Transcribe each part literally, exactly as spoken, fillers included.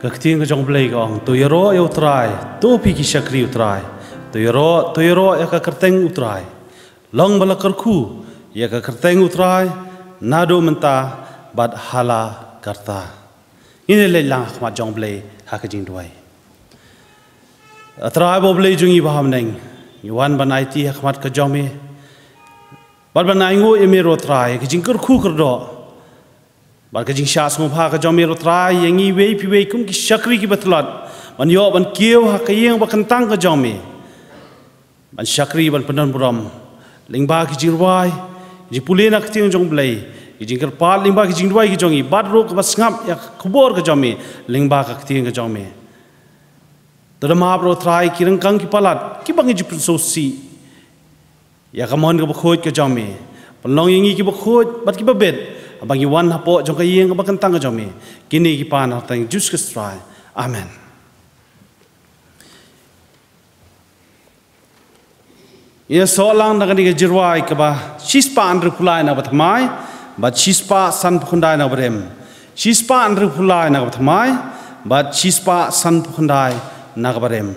Ka ktien ka jong U Blei ka ong, to ïaroh ïa U Trai, to phi ki shakri U Trai. To ïaroh, to ïaroh ïa ka kyrteng U Trai. Long ba la kyrkhu ïa ka kyrteng U Trai, naduh mynta bad hala karta. Ngin ïa leit lang ha khmat jong U Blei ha ka jingduwai. A Trai bad U Blei jong ngi ba ha bneng, ngi wan ban aiti ha khmat ka jong me. Bad ban ainguh ïa me ruh Trai, ka jingkyrkhu kyrdoh. Bad ka jingshah sngewbha ka jong me ruh Trai, ïa ngi iwei pa iwei kum ki shakri kiba tlot. Ban ïoh ban kiew ha ka ïing ba kyntang ka jong me. Ban shakri ban pyndon burom. Lyngba ki jingrwai, jingpule na ka ktien jong U Blei. Ki jingkyrpad lyngba ki jingduwai ki jong ngi. Bad ruh kaba sngap ïa ka khubor ka jong me. Lyngba ka ktien ka jong me. To da map ruh Trai ki ryngkang ki palat. Kiba ngi ju pynsngewsih ïa ka mon kaba khuid ka jong me. Pynlong ïa ngi kiba khuid, bad kiba bit. Haba ngi wan hapoh jong ka ïing kaba kyntang ka jong me. Kine ngi pan ha ka kyrteng Jisu Khrist Trai. Amen. Ïa sawlang na kane ka jingrwai kaba shispah hynriewphew lai na kaba thymmai, bad shispah sanphew khyndai na kaba rim. Shispah hynriewphew lai na kaba thymmai, bad shispah sanphew khyndai na kaba rim.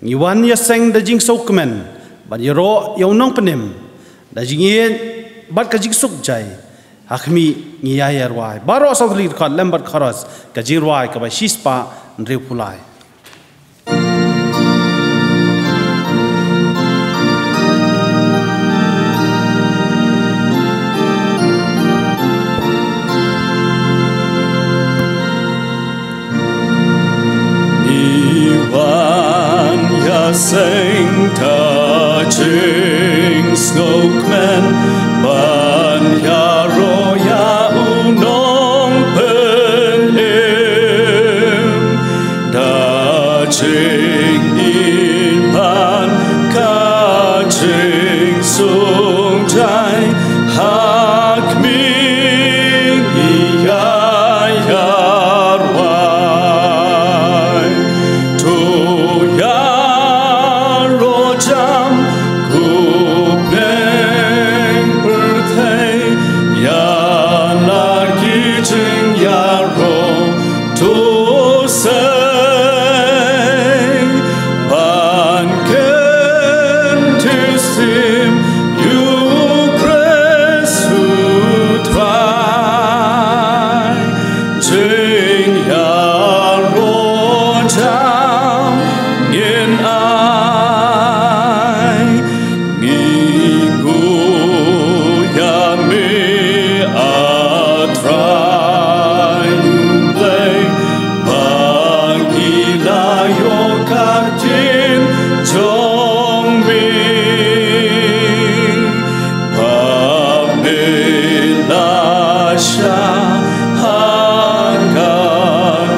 Ngi wan ïaseng da jingsngewkmen, bad ïaroh ïa U Nongpynim, da jingïeit, bad ka jingsuk jai, ha khmih ngi ïa ïarwai. Baroh saw tylli dkhot lem bad chorus, ka jingrwai kaba shispah hynriewphew lai. Ngi wan ïaseng da jingsngewkmen ban ïaroh ïa U Nongpynim. Da jingïeit bad ka jingsuk jai ha khmih ngi ïa ïarwai. To ïaroh jam ko bneng pyrthei ïa la ki jingïaroh. To sei ban kyntiew syiem ïa U Khrist U Trai. Jingïaroh jam ngin ai. Ngi nguh ïa me, A Trai U Blei, ba ngi la ïoh ka ktien jong me, ba me la shah ha ka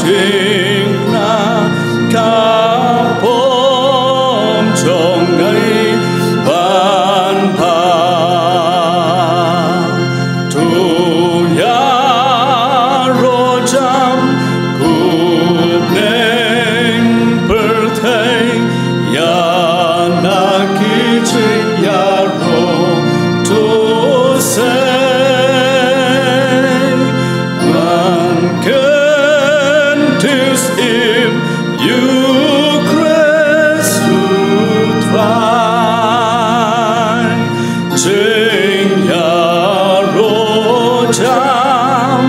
diengphna ka bym jong ngi ban phah. To ïaroh jam ko bneng pyrthei ïa la ki jingïaroh. To sei ban kyntiew syiem ïa U Khrist U Trai. Jingïaroh jam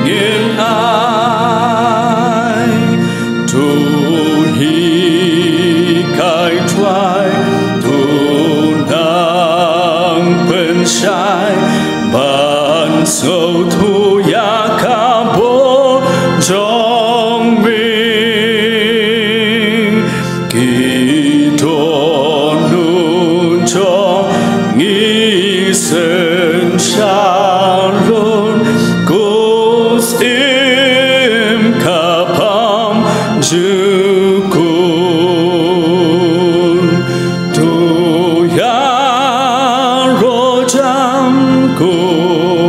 ngin ai. To hikai Trai, to nang pynshai ban sngewthuh ïa ka bor jong me. Ki dohnud jong ngi synshar lum, ko syiem ka bym jukut. To ïaroh jam ko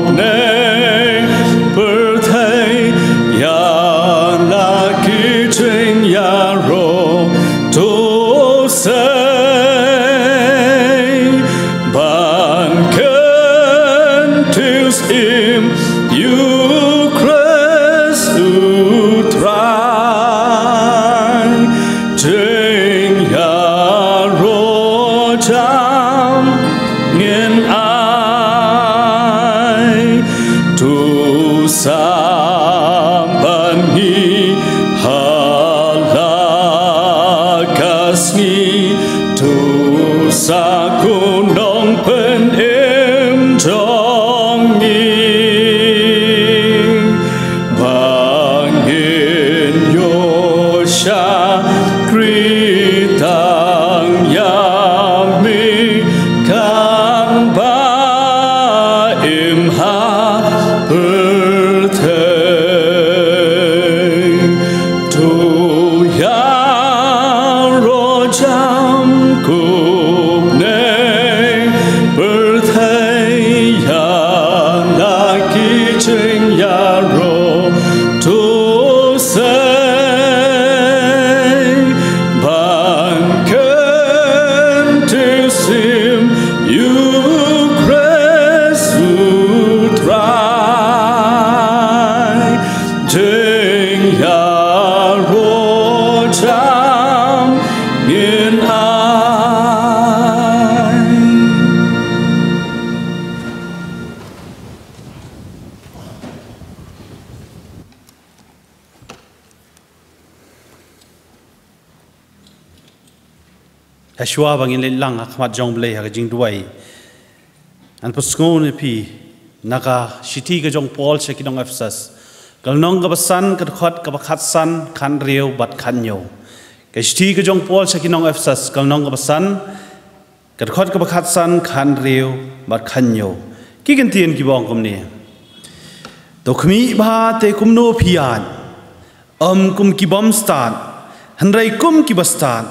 bneng pyrthei ïa la ki jingïaroh. To sei ban kyntiew syiem ïa U Khrist U Trai. Ding ya ro jam ngin ai. Hashwa ba ngin leit lang ha khmat jong Blei ha ka jingduwai, ngan pynsngew ïa phi na ka shithi ka jong Paul sha ki nong Ephesus, ka lynnong kaba san, ka dkhot kaba khatsan, khathynriew bad khathynñiew. Ka shithi ka jong Paul sha ki nong Ephesus, ka lynnong kaba san, ka dkhot kaba khatsan, khathynriew bad khathynñiew. Ki kyntien kiba ong kumne: To khmih bha te kumno phi ïaid, ym kum ki bym stad, hynrei kum kiba stad,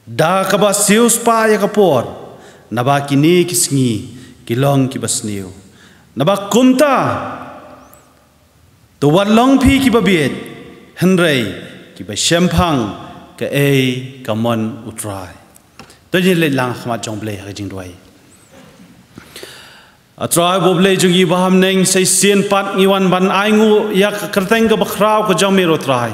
da kaba siew spah ïa ka por, naba kine ki sngi ki long kiba sniew. Naba kumta, to wat long phi kiba bieit, hynrei kiba shemphang kaei ka mon U Trai. To ngin leit lang ha khmat jong Blei ha ka jingduwai. A Trai bad Blei jong ngi ba ha bneng, sa shisien pat ngi wan ban ainguh ïa ka kyrteng kaba khraw ka jong me, Ro Trai.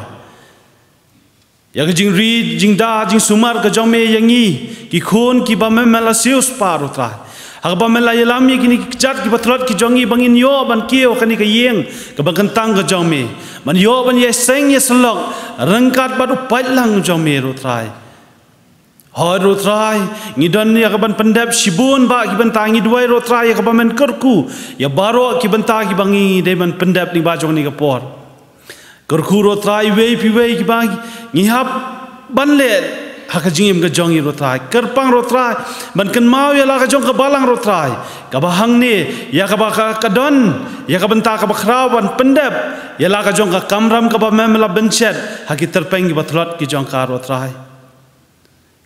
Ïa ka jingri jingda jingsumar ka jong me ïa ngi ki khun kiba me, me la siew spah, Ro Trai, ha kaba me la ïalam ïa kine ki kjat kiba tlot ki jong ngi ba ngin ïoh ban kiew ha kane ka ïing kaba kyntang ka jong me, ban ïoh ban ïaseng ïasyllok ryngkat bad u paidlang jong me, Ro Trai. Hooid, Ro Trai, ngi don ïa ka ban pyndep shibun bah ki bynta. Ngi duwai, Ro Trai, ïa kaba men kyrkhu ïa baroh ki bynta kiba ngi dei ban pyndep lyngba jong kane ka por. Kyrkhu, Ro Trai, iwei pa iwei kiba ngi hap ban leh ha ka jingim ka jong ngi, Ro Trai. Kyrpang, Ro Trai, ban kynmaw ïa la ka jong ka balang, Ro Trai, kaba hangne ïa kaba ka, ka don ïa ka bynta kaba khraw ban pyndep ïa la ka jong ka kamram kaba me, me la bynshet ha ki tyrpeng kiba tlot ki jong ka, Ro Trai.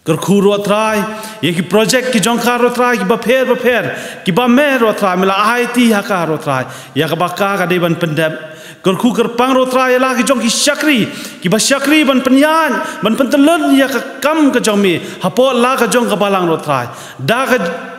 Kyrkhu, Ro Trai, ïa ki projek ki jong ka, Ro Trai, kiba pher bapher kiba me, Ro Trai, me la aiti ha ka, Ro Trai, ïa kaba ka, ka dei ban pyndep. Kyrkhu kyrpang, Ro Trai, ïa la ki jong ki shakri kiba shakri ban pynïaid, ban pyntylun ïa ka kam ka jong me hapoh la ka jong ka balang, Ro Trai, da ka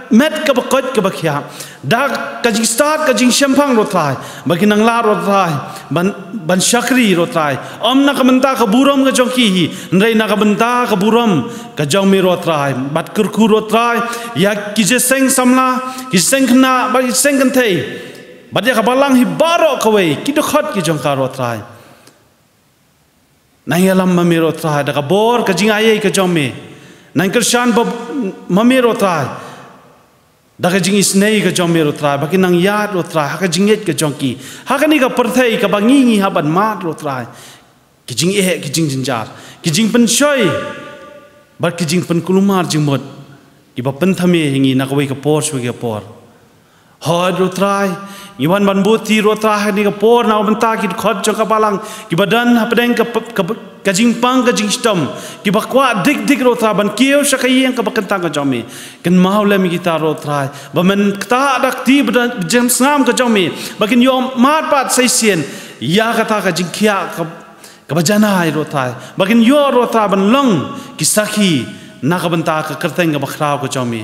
met kaba koit kaba khiah, da ka jingstad ka jingshemphang, Ro Trai, ba kin nang lah, Ro Trai, ban, ban shakri, Ro Trai, ym na ka bynta ka burom ka jong ki hi, hynrei na ka bynta ka burom ka jong me, Ro Trai. Bad kyrkhu, Ro Trai, ïa ki jingïaseng samla, ki jingïaseng khynnah bad ki jingïaseng kynthei, bad ïa ka balang hi baroh kawei, ki dkhot ki jong ka, Ro Trai. Nang ïalam ma me, Ro Trai, da ka bor ka jingaiei ka jong me. Nang kyrshan ba ma me, Ro Trai, da ka jingisynei ka jong me, Ro Trai, ba kin nang ïaid, Ro Trai, ha ka jingngeit ka jong ki ha kane ka pyrthei kaba ngi, ngi hap ban mad, Ro Trai. Ki jingeh, ki jingjynjar, ki jingpynshoi bad ki jingpynkulmar jingmut kiba pynthame ïa ngi na kawei ka por sha kawei ka por. Hooid, Ro Trai, ngi wan ban buti, Ro Trai, ha kane ka por na ka bynta ki dkhot jong ka balang kiba don hapdeng ka, ka, ka jingpang ka jingshitom, kiba kwah dik dik, Ro Trai, ban kiew sha ka ïing kaba kyntang ka jong me. Kynmaw lem ïa kita, Ro Trai, ba men ktah da ka kti ba don jingïasngam ka jong me, ba kin ïoh mad pat sa shisien ïa kata ka jingkhiah ka, kaba janai, Ro Trai, ba kin ïoh, Ro Trai, ban long ki sakhi na ka bynta ka kyrteng kaba khraw ka jong me.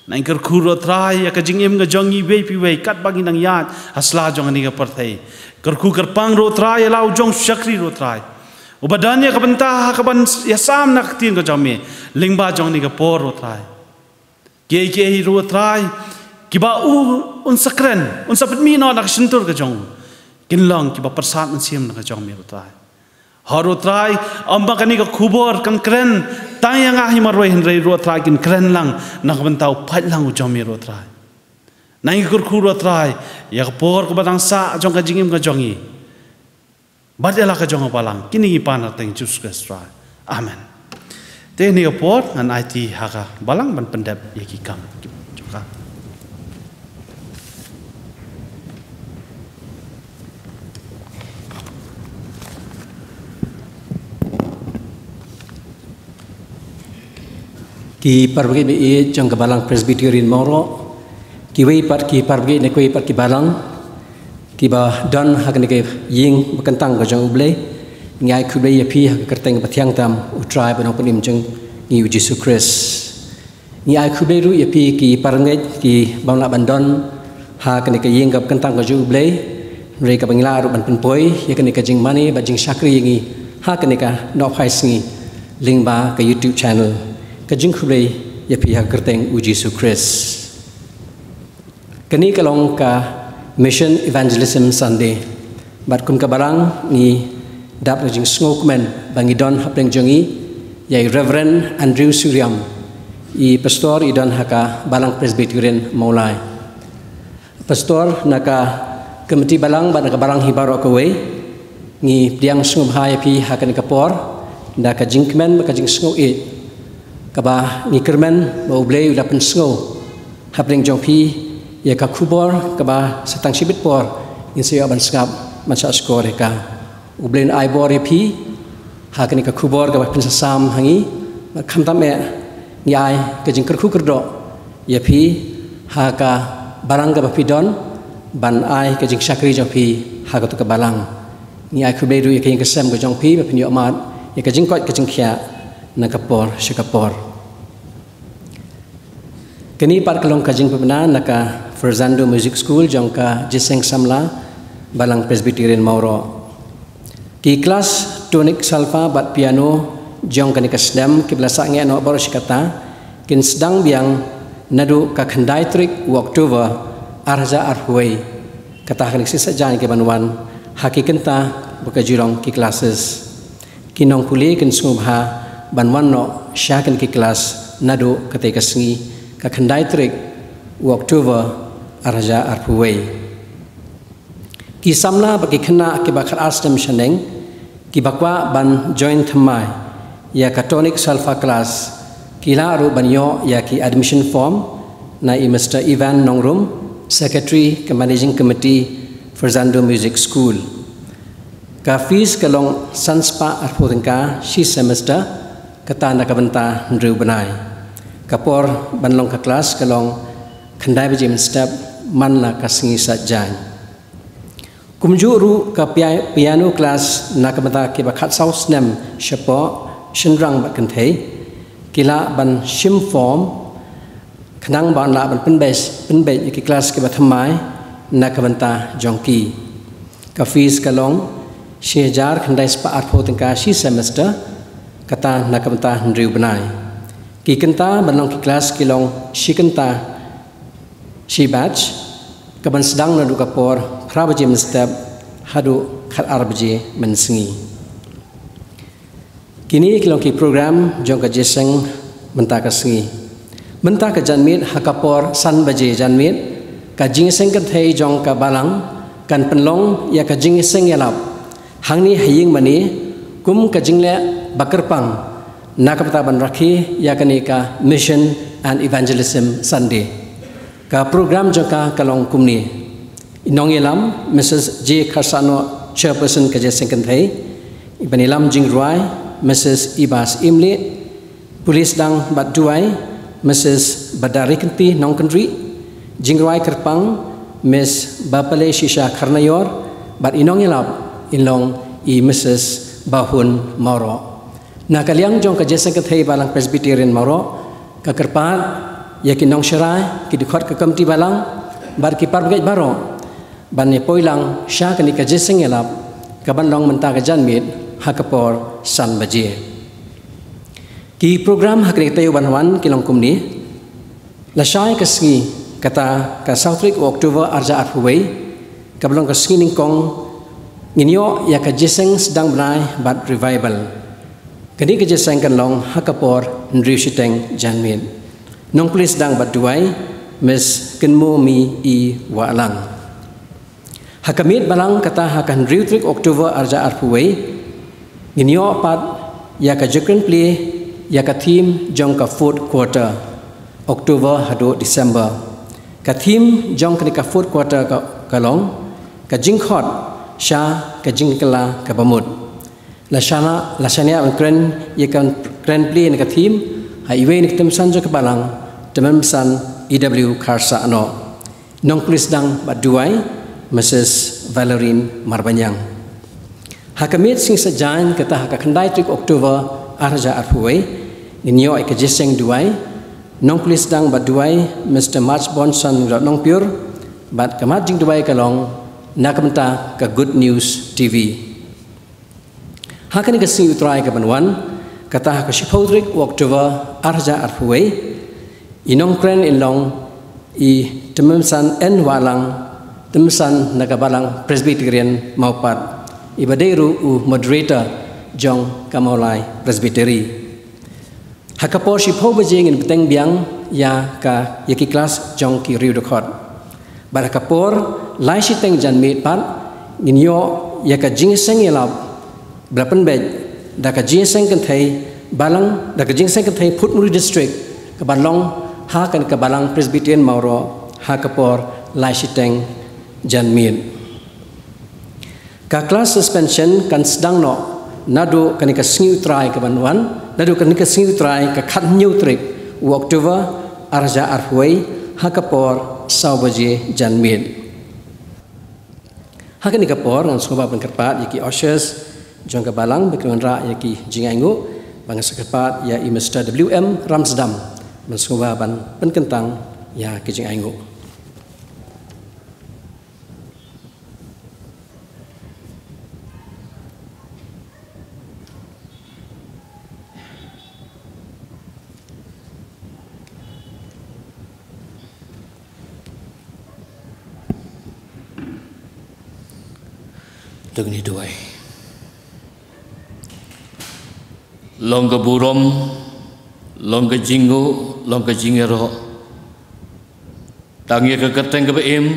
Nang kyrkhu, Ro Trai, ïa ka jingim ka jong ngi iwei pa iwei katba ngi nang ïaid ha sla jong kane ka pyrthei. Kyrkhu kyrpang, Ro Trai, ïa la u jong u shakri, Ro Trai, uba don ïa ka bynta ha kaban ïasam na ka ktien ka jong me lyngba jong kane ka por, Ro Trai. Kiei kiei, Ro Trai, kiba u, un sa kren, un sa pynmih noh na ka shyntur ka jong u, kin long kiba pyrsad mynsiem na ka jong me, Ro Trai. Hooid, Ro Trai, ym ba kane ka khubor kan kren tang ïa nga hi marwei, hynrei, Ro Trai, kin kren lang na ka bynta u paidlang u jong me, Ro Trai. Nang kyrkhu, Ro Trai, ïa ka por kaba dang sah jong ka jingim ka jong ngi bad ïa la ka jong ka balang. Kine ngi pan ha ka kyrteng Jisu Khrist, Trai. Amen. Te ha kane ka por ngan aiti ha ka balang ban pyndep ïa ki kam jong ka. Ki para bangeit ba ïeit jong ka Balang Presbyterian Mawroh, kiwei pat ki para bangeit na kiwei pat ki balang kiba don ha kane ka ïing ba kyntang ka jong U Blei, ngi ai khublei ïa phi ha ka kyrteng ba thiang tam U Trai bad Nongpynim jong ngi U Jisu Khrist. Ngi ai khublei ruh ïa phi ki para bangeit ki bym lah ban don ha kane ka ïing ba kyntang ka jong U Blei, Hynrei kaba ngi lah ruh ban pynpoi ïa kane ka jingmane bad jingshakri ïa ngi ha kane ka nohphai sngi lyngba ka YouTube channel. Ka jingkhublei ïa phi ha ka kyrteng u Jisu Khrist. Kane ka long ka Mission Evangelism Sunday. Bad kum ka balang ngi dap da ka jingsngewkmen ba ngi don hapdeng jong ngi ïa i Reverend Andrew Suriam, i pastor i don ha ka Balang Presbyterian Mawlai. Pastor na ka komiti balang bad na ka balang hi baroh kawei, ngi pdiang sngewbha ïa phi ha kane ka por da ka jingkmen bad ka jingsngewieit kaba ngi kyrmen ba U Blei u la pynsngew hapdeng jong phi ïa ka khubor kaba sa tang shibit por ngin sa ïoh ban sngap ban shahshkor ïa ka. U Blei un ai bor ïa phi ha kane ka khubor kaba phin sa sam ha ngi. Bad khamtam eh ngi ai ka jingkyrkhu kyrdoh ïa phi ha ka balang kaba phi don ban ai ka jingshakri jong phi ha katu ka balang. Ngi ai khublei ruh ïa ka ïing ka sem ka jong phi ba phin ïoh mad ïa ka jingkoit ka jingkhiah na ka por sha ka por. Kane pat ka long ka jingpynbna na ka Fernando Music School jong ka Jingïaseng Samla Balang Presbyterian Mawroh. Ki klas tonic, solfa bad piano jong kane ka snem kiba la sah ngeh noh baroh shi katta kin sdang biang naduh ka khyndai tarik u October ar hajar arphew wei. Kata ha kane ka sngi Saitjaiñ kaban wan ha ki kynta bad ka jingïalong ki classes. Ki nongpule kin sngewbha ban wan noh sha kine ki klas naduh katei ka sngi ka khyndai tarik u October ar hajar arphew wei. Ki samla bad ki khynnah kiba khatar snem shaneng kiba kwah ban join thymmai ïa ka tonic, solfa klas ki lah ruh ban ïoh ïa ki admission form na i Mister Ivan Nongrum, Secretary ka Managing Committee Fernando Music School. Ka fees ka long san spah arphew tyngka shi semester, kata na ka bynta hynriew bnai. Ka por ban long ka klas ka long khyndai baje mynstep man la ka sngi Saitjaiñ. Kumjuh ruh ka pia-, piano klas na ka bynta kiba khatsaw snem shapoh, shynrang bad kynthei ki lah ban shim form khnang ba yn lah ban pynbeit, pynbeit ïa ki klas kiba thymmai na ka bynta jong ki. Ka fees ka long shi hajar khyndai spah arphew tyngka shi semester, kata na ka bynta hynriew bnai. Ki kynta ban long ki klas ki long shi kynta shi batch, kaban sdang naduh ka por phra baje mynstep haduh khatar baje mynsngi. Kine ki long ki program jong ka jingïaseng mynta ka sngi. Mynta ka janmiet ha ka por san baje janmiet, ka jingïaseng kynthei jong ka balang kan pynlong ïa ka jingïaseng ïalap hangne ha ïing mane kum ka jingleh ba kyrpang na ka bynta ban rakhe ïa kane ka Mission and Evangelism Sunday. Ka program jong ka ka long kumne. I nongïalam, Missus J Kharsahnoh, Chairperson ka jingïaseng kynthei. I ban ïalam jingrwai, Missus Ibas Imlieh. Pule sdang bad duwai, Missus Badarikynti Nongkynrih. Jingrwai kyrpang, Miss Bapale Shisha Kharnaior, bad i nongïalap in long i Missus Bahun Mawroh. Na ka liang jong ka jingïaseng kynthei Balang Presbyterian Mawroh, ka kyrpad ïa ki nongsharai, ki dkhot ka komiti balang bad ki parabangeit baroh ban ïa poi lang sha kane ka jingïaseng ïalap kaban long mynta ka janmiet ha ka por san baje. Ki program ha kane ka taïew ban wan ki long kumne. Lashai ka sngi, kata ka saw tarik u October ar hajar arphew wei, kaba long ka sngi nyngkong, ngin ïoh ïa ka jingïaseng sdang bnai bad revival. Kane ka jingïaseng kan long ha ka por hynriew shiteng janmiet. Nongpule sdang bad duwai, Miss Kynmomi E Wahlang. Ha ka miet balang, kata ha ka hynriew tarik October ar hajar arphew wei, ngin ïoh pat ïa ka jingkren plie ïa ka theme jong ka fourth quarter, October haduh December. Ka theme jong kane ka fourth quarter ka, ka long ka jingkhot sha ka jingkylla kaba mut. La shaniah, la shaniah ban kren ïa ka kren plie na ka theme ha iwei na ki tymmen san jong ka balang, tymmen basan E W Kharsahnoh. Nongpule sdang bad duwai, Missus Valorine Marbaniang. Ha ka miet sngi Saitjaiñ, kata ha ka khyndai tarik October ar hajar arphew wei, ngin ïoh ïa ka jingïaseng duwai. Nongpule sdang bad duwai, Mister March Bonson Nongpyur, bad ka mat jingduwai ka long Na ka mynta ka Good News T V. Ha kane ka sngi U Trai ka ban wan, kata ha ka shiphew tarik u October ar hajar arphew wei, i nongkren in long i Tymmensan N Wahlang, Tymmensan na ka Balang Presbyterian Mawpat, i ba dei ruh u moderator jong ka Mawlai Presbytery. Ha ka por shiphew baje ngin bteng biang ïa ka, ïa ki klas jong ki riew dkhot. Bad ha ka por lai shiteng janmiet pat ngin ïoh ïa ka jingïaseng ïalap ba la pynbeit da ka jingïaseng kynthei Balang, da ka jingïaseng kynthei Phutngri District, ka ban long ha kane ka Balang Presbyterian Mawroh ha ka por lai shiteng janmiet. Ka klas suspension kan sdang noh naduh kane ka sngi U Trai ka ban wan, naduh kane ka sngi U Trai ka khathynñiew tarik u October ar hajar arphew wei, ha ka por saw baje janmiet. Ha kane ka por ngan sngewbha ban kyrpad ïa ki ushers jong ka Balang ba kin wanrah ïa ki jingainguh, ba ngan sa kyrpad ïa i Mister W M Ramsdam ban sngewbha ban pynkyntang ïa ki jingainguh. To ngin ïa duwai. Long ka burom, long ka jingnguh, long ka jingïaroh. Tang ïa ka kyrteng kaba im,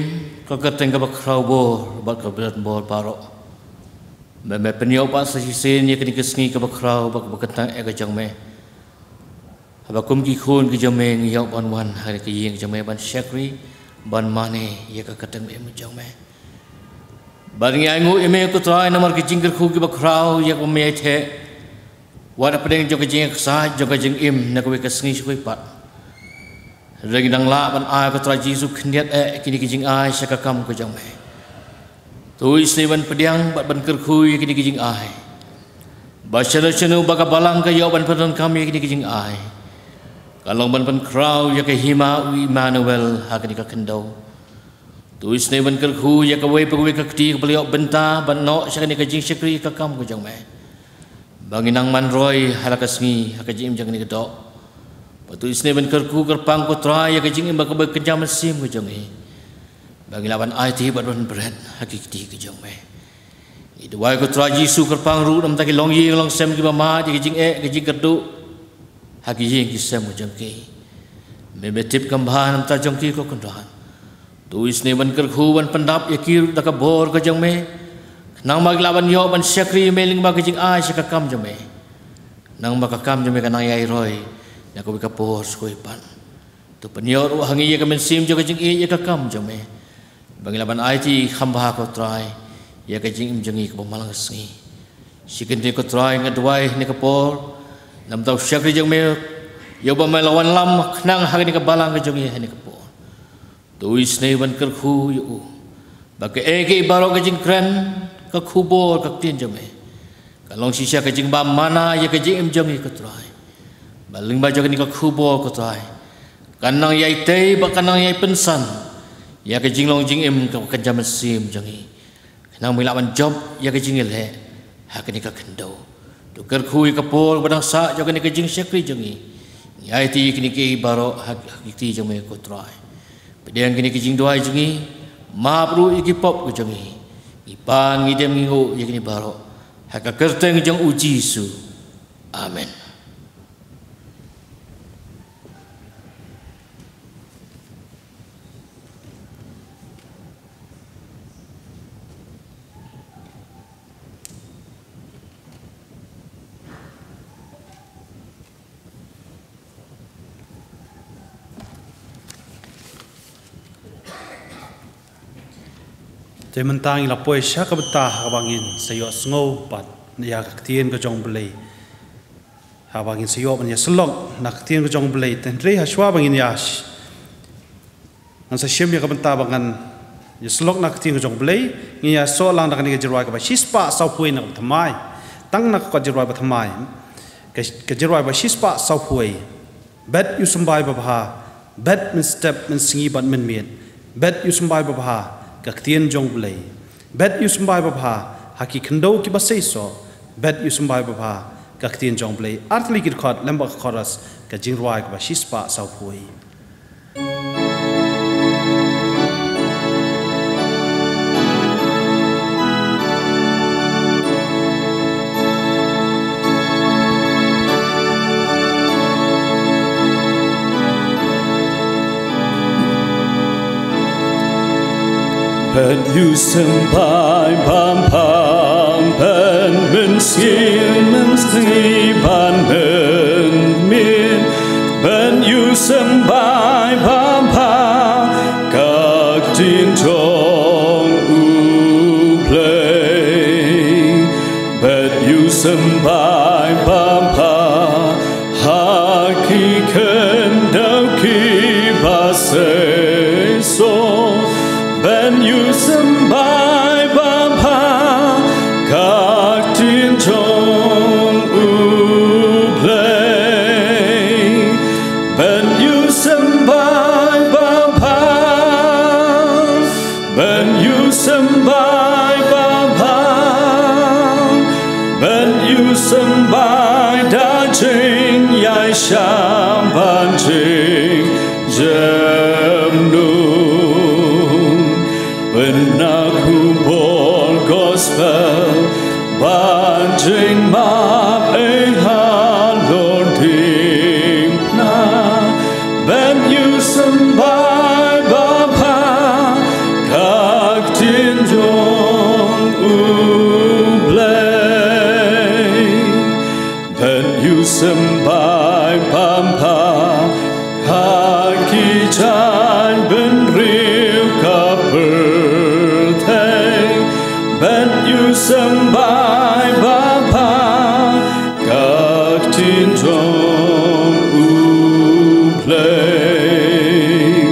ka kyrteng kaba khraw bor bad kaba don bor baroh. Me, me pynïoh pat sa shisien ïa kane ka sngi kaba khraw bad kaba kyntang eh ka jong me. Haba kum ki khun ki jong me ngi ïoh ban wan ha ka ïing jong me ban shakri, ban mane ïa ka kyrteng ba im jong me. Bad ngi ainguh ïa me ko Trai namar ki jingkyrkhu kiba khraw ïa kaba me ïatheh. Wat hapdeng jong ka jingïaksaid jong ka jingim na kawei ka sngi sha kawei pat, hynrei ngi dang lah ban ai ko Trai Jisu khyndiat eh kine ki jingai sha ka kam ka jong me. To isynei ban pdiang bad ban kyrkhu ïa kine ki jingai, ba shano shano ba ka Balang ka ïoh ban pyndonkam ïa kine ki jingai, kan long ban pynkhraw ïa ka hima u Immanuel ha kane ka khyndew. To isynei ban kyrkhu ïa kawei pa kawei ka kti kaba la ïoh bynta ban noh sha kane ka jingshakri ïa ka kam ka jong me, ba ngin nang man roi ha la ka sngi ha ka jingim jong kane ka doh. Bad to isynei ban kyrkhu kyrpang ko Trai ïa ka jingim ba kaba kynja mynsiem ka jong ngi, ba ngin lah ban aiti bad ban bret ha ki kti ka jong me. Ngi duwai ko Trai Jisu, kyrpang ruh na ka bynta ki longïing longsem kiba mad ïa ka jingeh ka jingkyrduh ha ki ïing ki sem ka jong ki. Me, me tip kham bha na ka bynta jong ki ko Kynrad. To isynei ban kyrkhu ban pyndap ïa ki ruh da ka bor ka jong me, khnang ba ki lah ban ïoh ban shakri ïa me lyngba ka jingai sha ka kam jong me, khnang ba ka kam jong me kan nang ïai roi na kawei ka por sha kawei pat. To pynïoh ruh ha ngi ïa ka mynsiem jong ka jingïeit ïa ka kam jong me, ba ngin lah ban aiti kham bha ko Trai ïa ka jingim jong ngi kaba man la ka sngi. Shi kyntien ko Trai nga duwai ha kane ka por na ka bynta u shakri jong me, ïa uba me la wanlam khnang ha kane ka Balang ka jong ngi ha kane ka por. To isynei ban kyrkhu ïa u ba kaei kaei baroh ka jingkren, ka khubor, ka ktien jong me, kan long shisha ka jingbam mana ïa ka jingim jong ngi ko Trai. Ba lyngba jong kane ka khubor ko Trai, kan nang ïai tei bad kan nang ïai pynsan ïa ka jinglong jingim kaba kynja mynsiem jong ngi, khnang ba ngin lah ban jop ïa ka jingïaleh ha kane ka khyndew. To kyrkhu ïa ka por ba dang sah jong kane ka jingshakri jong ngi, ngi aiti ïa kine kiei baroh ha, ha ki kti jong me ko Trai. Pdiang kine ki jingduwai jong ngi, map ruh ïa ki pop ka jong ngi. Ngi pan, ngi dem, ngi nguh ïa kine baroh ha ka kyrteng jong u Jisu. Amen. Te mynta ngi la poi sha ka bynta ha kaba ngin sa ïohsngew pat ïa ka ktien ka jong U Blei. Ha kaba ngin sa ïoh ban ïasyllok na ka ktien ka jong U Blei. Te hynrei hashwa ba ngin ïa sh-, ngan sa shim ïa ka bynta ba ngan ïasyllok na ka ktien ka jong U Blei, ngin ïasoh lang da kane ka jingrwai kaba shispah sawphew wei na ka thymmai. Tang na ka kot jingrwai ba thymmai. Ka, ka jingrwai ba shispah sawphew wei. Bad ïohsymbai babha, bad mynstep mynsngi bad mynmiet, bad ïohsymbai babha ka ktien jong U Blei. Bet ïa u symbai babha ha ki khyndew kiba seisoh, bet ïa u symbai babha ka ktien jong Blei. Artylli ki dkhot lem bad ka chorus, ka jingrwai kaba shispah sawphew. Ban ïa u symbai babha, ban mynsngi mynsngi ban mynmiet, ban ïa u symbai babha ka ktien jong U Blei. Ban ïa u symbai babha ha ki khyndew kiba seisoh, ban ïa u symbai babha ka ktien jong U Blei. Ban ïa u symbai babha, ban ïa u symbai babha, ban ïa u symbai da jingïaishah bad jingjemnud. Ban na khubor gospel ban jingmap ei halor diengphna. Ban ïa u symbai babha ka ktien jong U Blei. Ban ïa u symbai babha ha ki jaitbynriew ka pyrthei. Ban ïa u symbai babha ka ktien jong U Blei.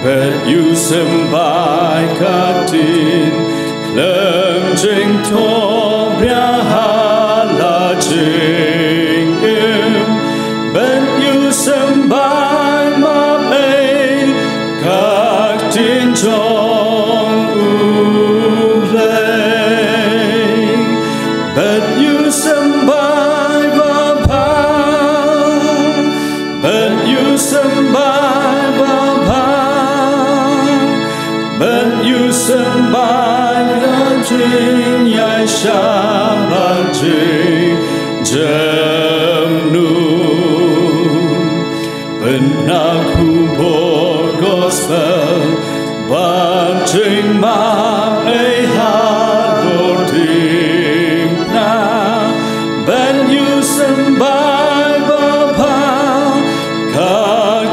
Ban ïa u symbai ka ktien khlem jingthoh bha ha la jingim. Ban ïa u symbai map ei ka ktien jong U Blei. Ban ïa u symbai babha, ban ïa u symbai babha, ban ïa u symbai da jingïaishah bad jingjemnud. Ban na khubor gospel ban jingmap ei halor diengphna. Ban ïa u symbai babha ka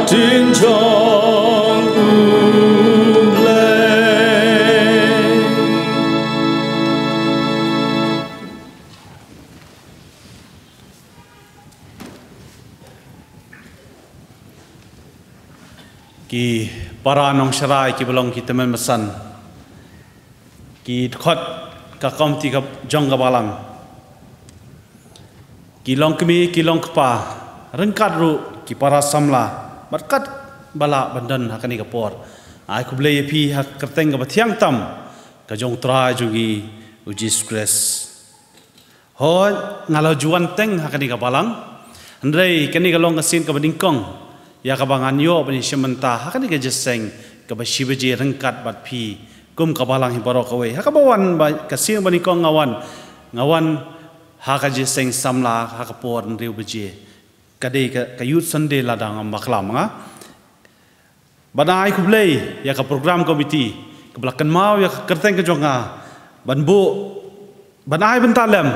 ktien jong U Blei. Ki para nongsharai kiba long ki tymmen basan, ki dkhot ka komiti ka jong ka balang, ki longkmie ki longkpa, ryngkat ruh ki para samla bad katba lah ban don ha kane ka por. Ai khublei ïa phi ha ka kyrteng kaba thiang tam ka jong U Trai jong ngi U Jisu Khrist. Hooid, nga la ju wan teng ha kane ka balang. Hynrei kane ka long ka sien kaba nyngkong ïa kaba ngan ïoh ban ïashim bynta ha kane ka jingïaseng kaba shi baje ryngkat bad phi kum ka balang hi baroh kawei. Ha kaba wan ba, ka sien ba nyngkong nga wan, nga wan ha ka jingïaseng samla ha ka por hynriew baje. Ka dei ka, ka Youth Sunday lada ngam bakla ma nga. Ban ai khublei ïa ka program committee kaba la kynmaw ïa ka kyrteng ka jong nga ban buh, ban ai bynta lem,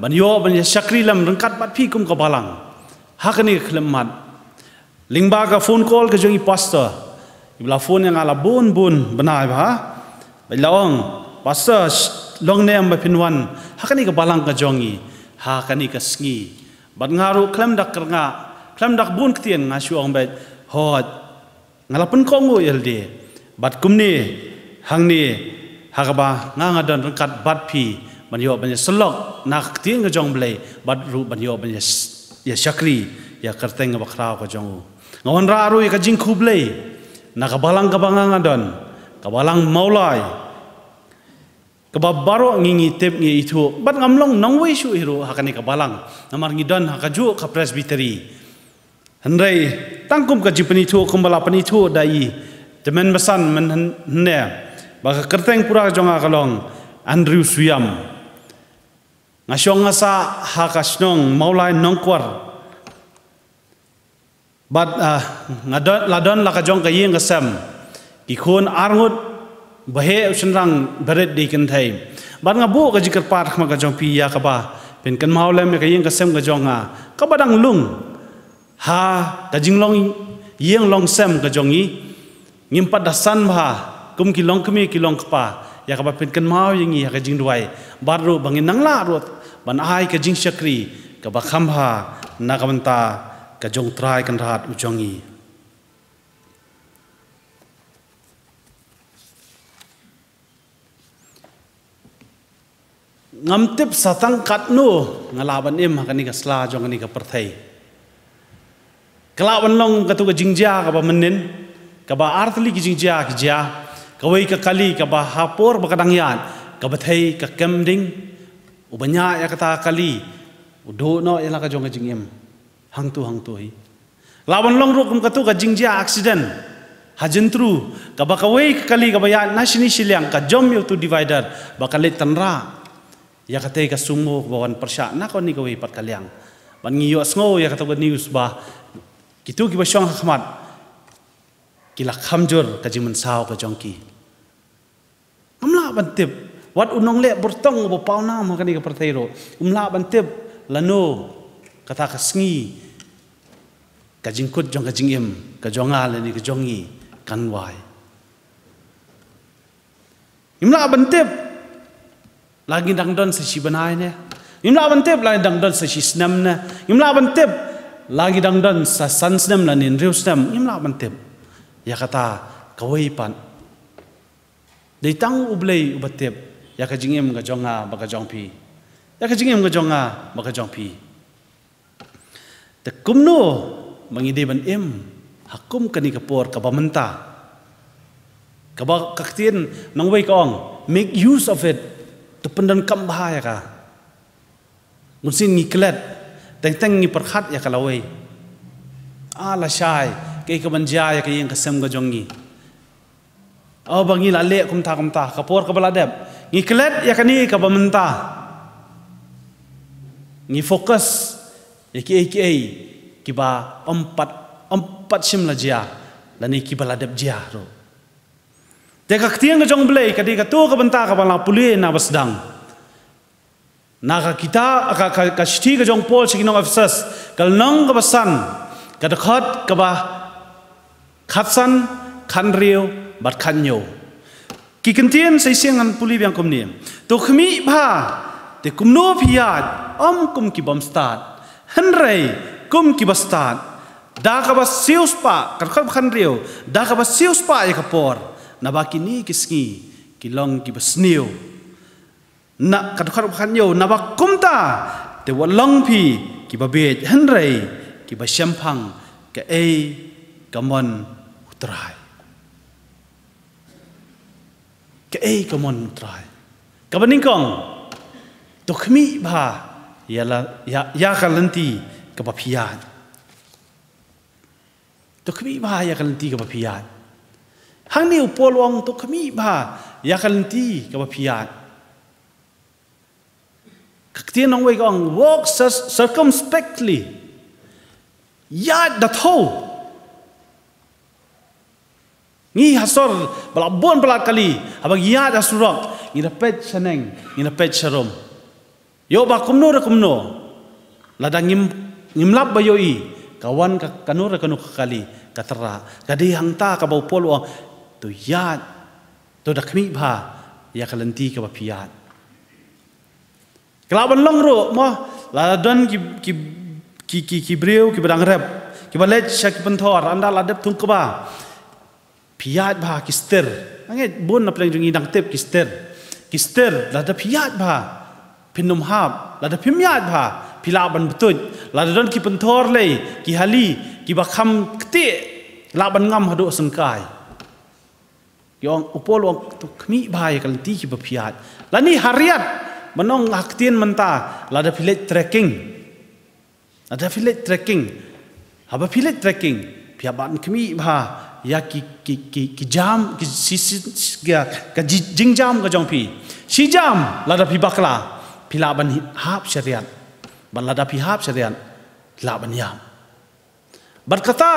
ban ïoh ban ïashakri lem ryngkat bad phi kum ka balang ha kane ka khyllipmat. Lyngba ka phone call ka jong i pastor, iba la phone ïa nga la bun bun bnai bha, ba i la ong, "Pastor, sh-, long ne em ba phin wan ha kane ka balang ka jong ngi ha kane ka sngi?" Bad nga ruh khlem da kyrngah, khlem da bun ktien, nga shu ong beit, "Hooid, nga la pynkohnguh ïalade." Bad kumne hangne ha kaba nga nga don ryngkat bad phi ban ïoh ban ïasyllok na ka ktien ka jong U Blei bad ruh ban ïoh ban ïas-, ïashakri ïa ka kyrteng kaba khraw ka jong u. Nga wanrah ruh ïa ka jingkhublei na ka balang kaba nga nga don, ka balang Mawlai. Kaba baroh ngi ngi tip ngi ithuh. Bad ngam long nongwei shuh hi ruh ha kane ka balang. Namar ngi don ha kajuh ka Presbytery. Hynrei tang kum ka jingpynithuh kumba la pynithuh da i tymmen basan mynhynne ba ka kyrteng pura jong nga ka long Andrew Swiam. Nga shong nga sah ha ka shnong Mawlai Nongkwar. Bad, ah, nga don, la don la ka jong ka ïing ka sem. Ki khun arngut, baheh u shynrang barit dei kynthei. Bad nga buh ka jingkyrpad ha khmat ka jong phi ïa kaba pynkynmaw lem ïa ka ïing ka sem ka jong nga, kaba dang lung ha ka jinglong ïing long sem ka jong ngi. Ngim pat da san bha kum ki longkmie ki longkpa ïa kaba pynkynmaw ïa ngi ha ka jingduwai. Bad ruh ba ngin nang lah ruh ban ai ka jingshakri kaba kham bha na ka bynta ka jong U Trai Kynrad u jong ngi. Ngam tip sa tang katno nga lah ban im ha kane ka sla jong kane ka pyrthei. Ka lah ban long katto ka jingjia kaba mynnin, kaba artylli ki jingjia ki jia. Kawei ka kali kaba ha por ba ka dang ïaid, kaba thei ka kem ding, uba ñiah ïa kata ka kali u duh noh ïa la ka jong ka jingim. Hangto hangto hi. Lah ban long ruh kum katto ka jingjia accident ha jyntru, kaba kawei ka kali kaba ïaid na shini shiliang ka jom ïa uto u divider ba ka leit tynrah ïa katei ka sumo kaba wan pyrshah na kawei pat ka liang. Ban ngi ïohsngew ïa katto ka news ba kito kiba shong ha khmat ki la kham jur ka jingmynsaw ka jong ki. Ngam lah ban tip. Wat u nongleh burtong uba pawnam ha kane ka pyrthei ruh, um lah ban tip lano kata ka sngi ka jingkut jong ka jingim ka jong nga lane ka jong ngi kan wai. Ngim lah ban tip la ngi dang don sa shi bnai ne. Ngim lah ban tip la ngi dang don sa shi snem ne. Ngim lah ban tip la ngi dang don sa san snem lane hynriew snem. Ngim lah ban tip ïa kata kawei pat. Dei tang U Blei uba tip ïa ka jingim ka jong nga bad ka jong phi. Ïa ka jingim ka jong nga bad ka jong phi. Te kumno ba ngi dei ban im ha kum kane ka por kaba mynta, kaba ka ktien nongwei ka ong, make use of it. To pyndonkam bha ïa ka. Bunsien ngi klet, teng teng ngi pyrkhat ïa ka lawei. Ah, lashai, kaei kaban jia ïa ka ïing ka sem ka jong ngi? Oh, ba ngi la leh kumta kumta, ka por kaba la dep. Ngi klet ïa kane kaba mynta. Ngi focus ïa kiei kiei kiba ym pat, ym pat shym la jia lane kiba la dep jia ruh. Te ka ktien ka jong U Blei ka dei kato ka bynta kaba la pule na ba sdang. Na ka kitab, ka, ka, ka shithi ka jong u Paul sha ki nong Ephesus, ka lynnong kaba san, ka dkhot kaba khatsan, khathynriew bad khathynñiew. Ki kyntien sa shisien ngan pule biang kumne. To khmih bha, te kumno phi ïaid, ym kum ki bym stad, hynrei kum kiba stad. Da kaba siewspah, ka dkhot ba khathynriew, da kaba siewspah ïa ka por, naba kine ki sngi ki long kiba sniew. Na ka dkhot ba khathynñiew, naba kumta te wat long phi kiba bieit, hynrei kiba shemphang, kaei ka mon U Trai. Kaei ka mon U Trai? Kaba nyngkong, to khmih bha ïa la, ïa, ïa ka lynti kaba phi ïaid. To khmih bha ïa ka lynti kaba phi ïaid. Hangne u Paul u ong to khmih bha ïa ka lynti kaba phi ïaid. Ka ktien nongwei ka ong, walk cir-, circumspectly. Ïaid da thew. Ngi ha sor ba la bun palat kali, haba ngi ïaid ha surok, ngi da peit shaneng, ngi da peit sharum. Ïoh ba kumno re kumno, lada ngim, ngim lap ba ïohi, ka wan ka, kano re kano ka kali ka tyrrah. Ka dei hangta kaba u Paul u ong, to ïaid, to da khmih bha ïa ka lynti kaba phi ïaid. Ka lah ban long ruh mo, lada don ki, ki, ki, ki, ki briew kiba dang rep, kiba leit sha ki pynthor ynda la dep thung kba. Phi ïaid bha ki stir. Nga ngeit bun na pdeng jong ngi dang tip ki stir. Ki stir, lada phi ïaid bha, phin ym hap. Lada phim ïaid bha, phi lah ban btuid. Lada don ki pynthor lei, ki hali, kiba kham ktieh, lah ban ngam haduh syngkai. Ki ong, u Paul u ong, to khmih bha ïa ka lynti kiba phi ïaid. Lane ha riat, ban ong ha ktien mynta, lada phi leit trekking. Lada phi leit trekking. Haba phi leit trekking, phi hap ban khmih bha ïa ki, ki, ki, ki jam, ki si, si, si, ka, ka ji-, jingjam ka jong phi. Shi jam, lada phi bakla, phi lah ban hi-, hap sha riat. Bad lada phi hap sha riat, phi lah ban ïap. Bad kata,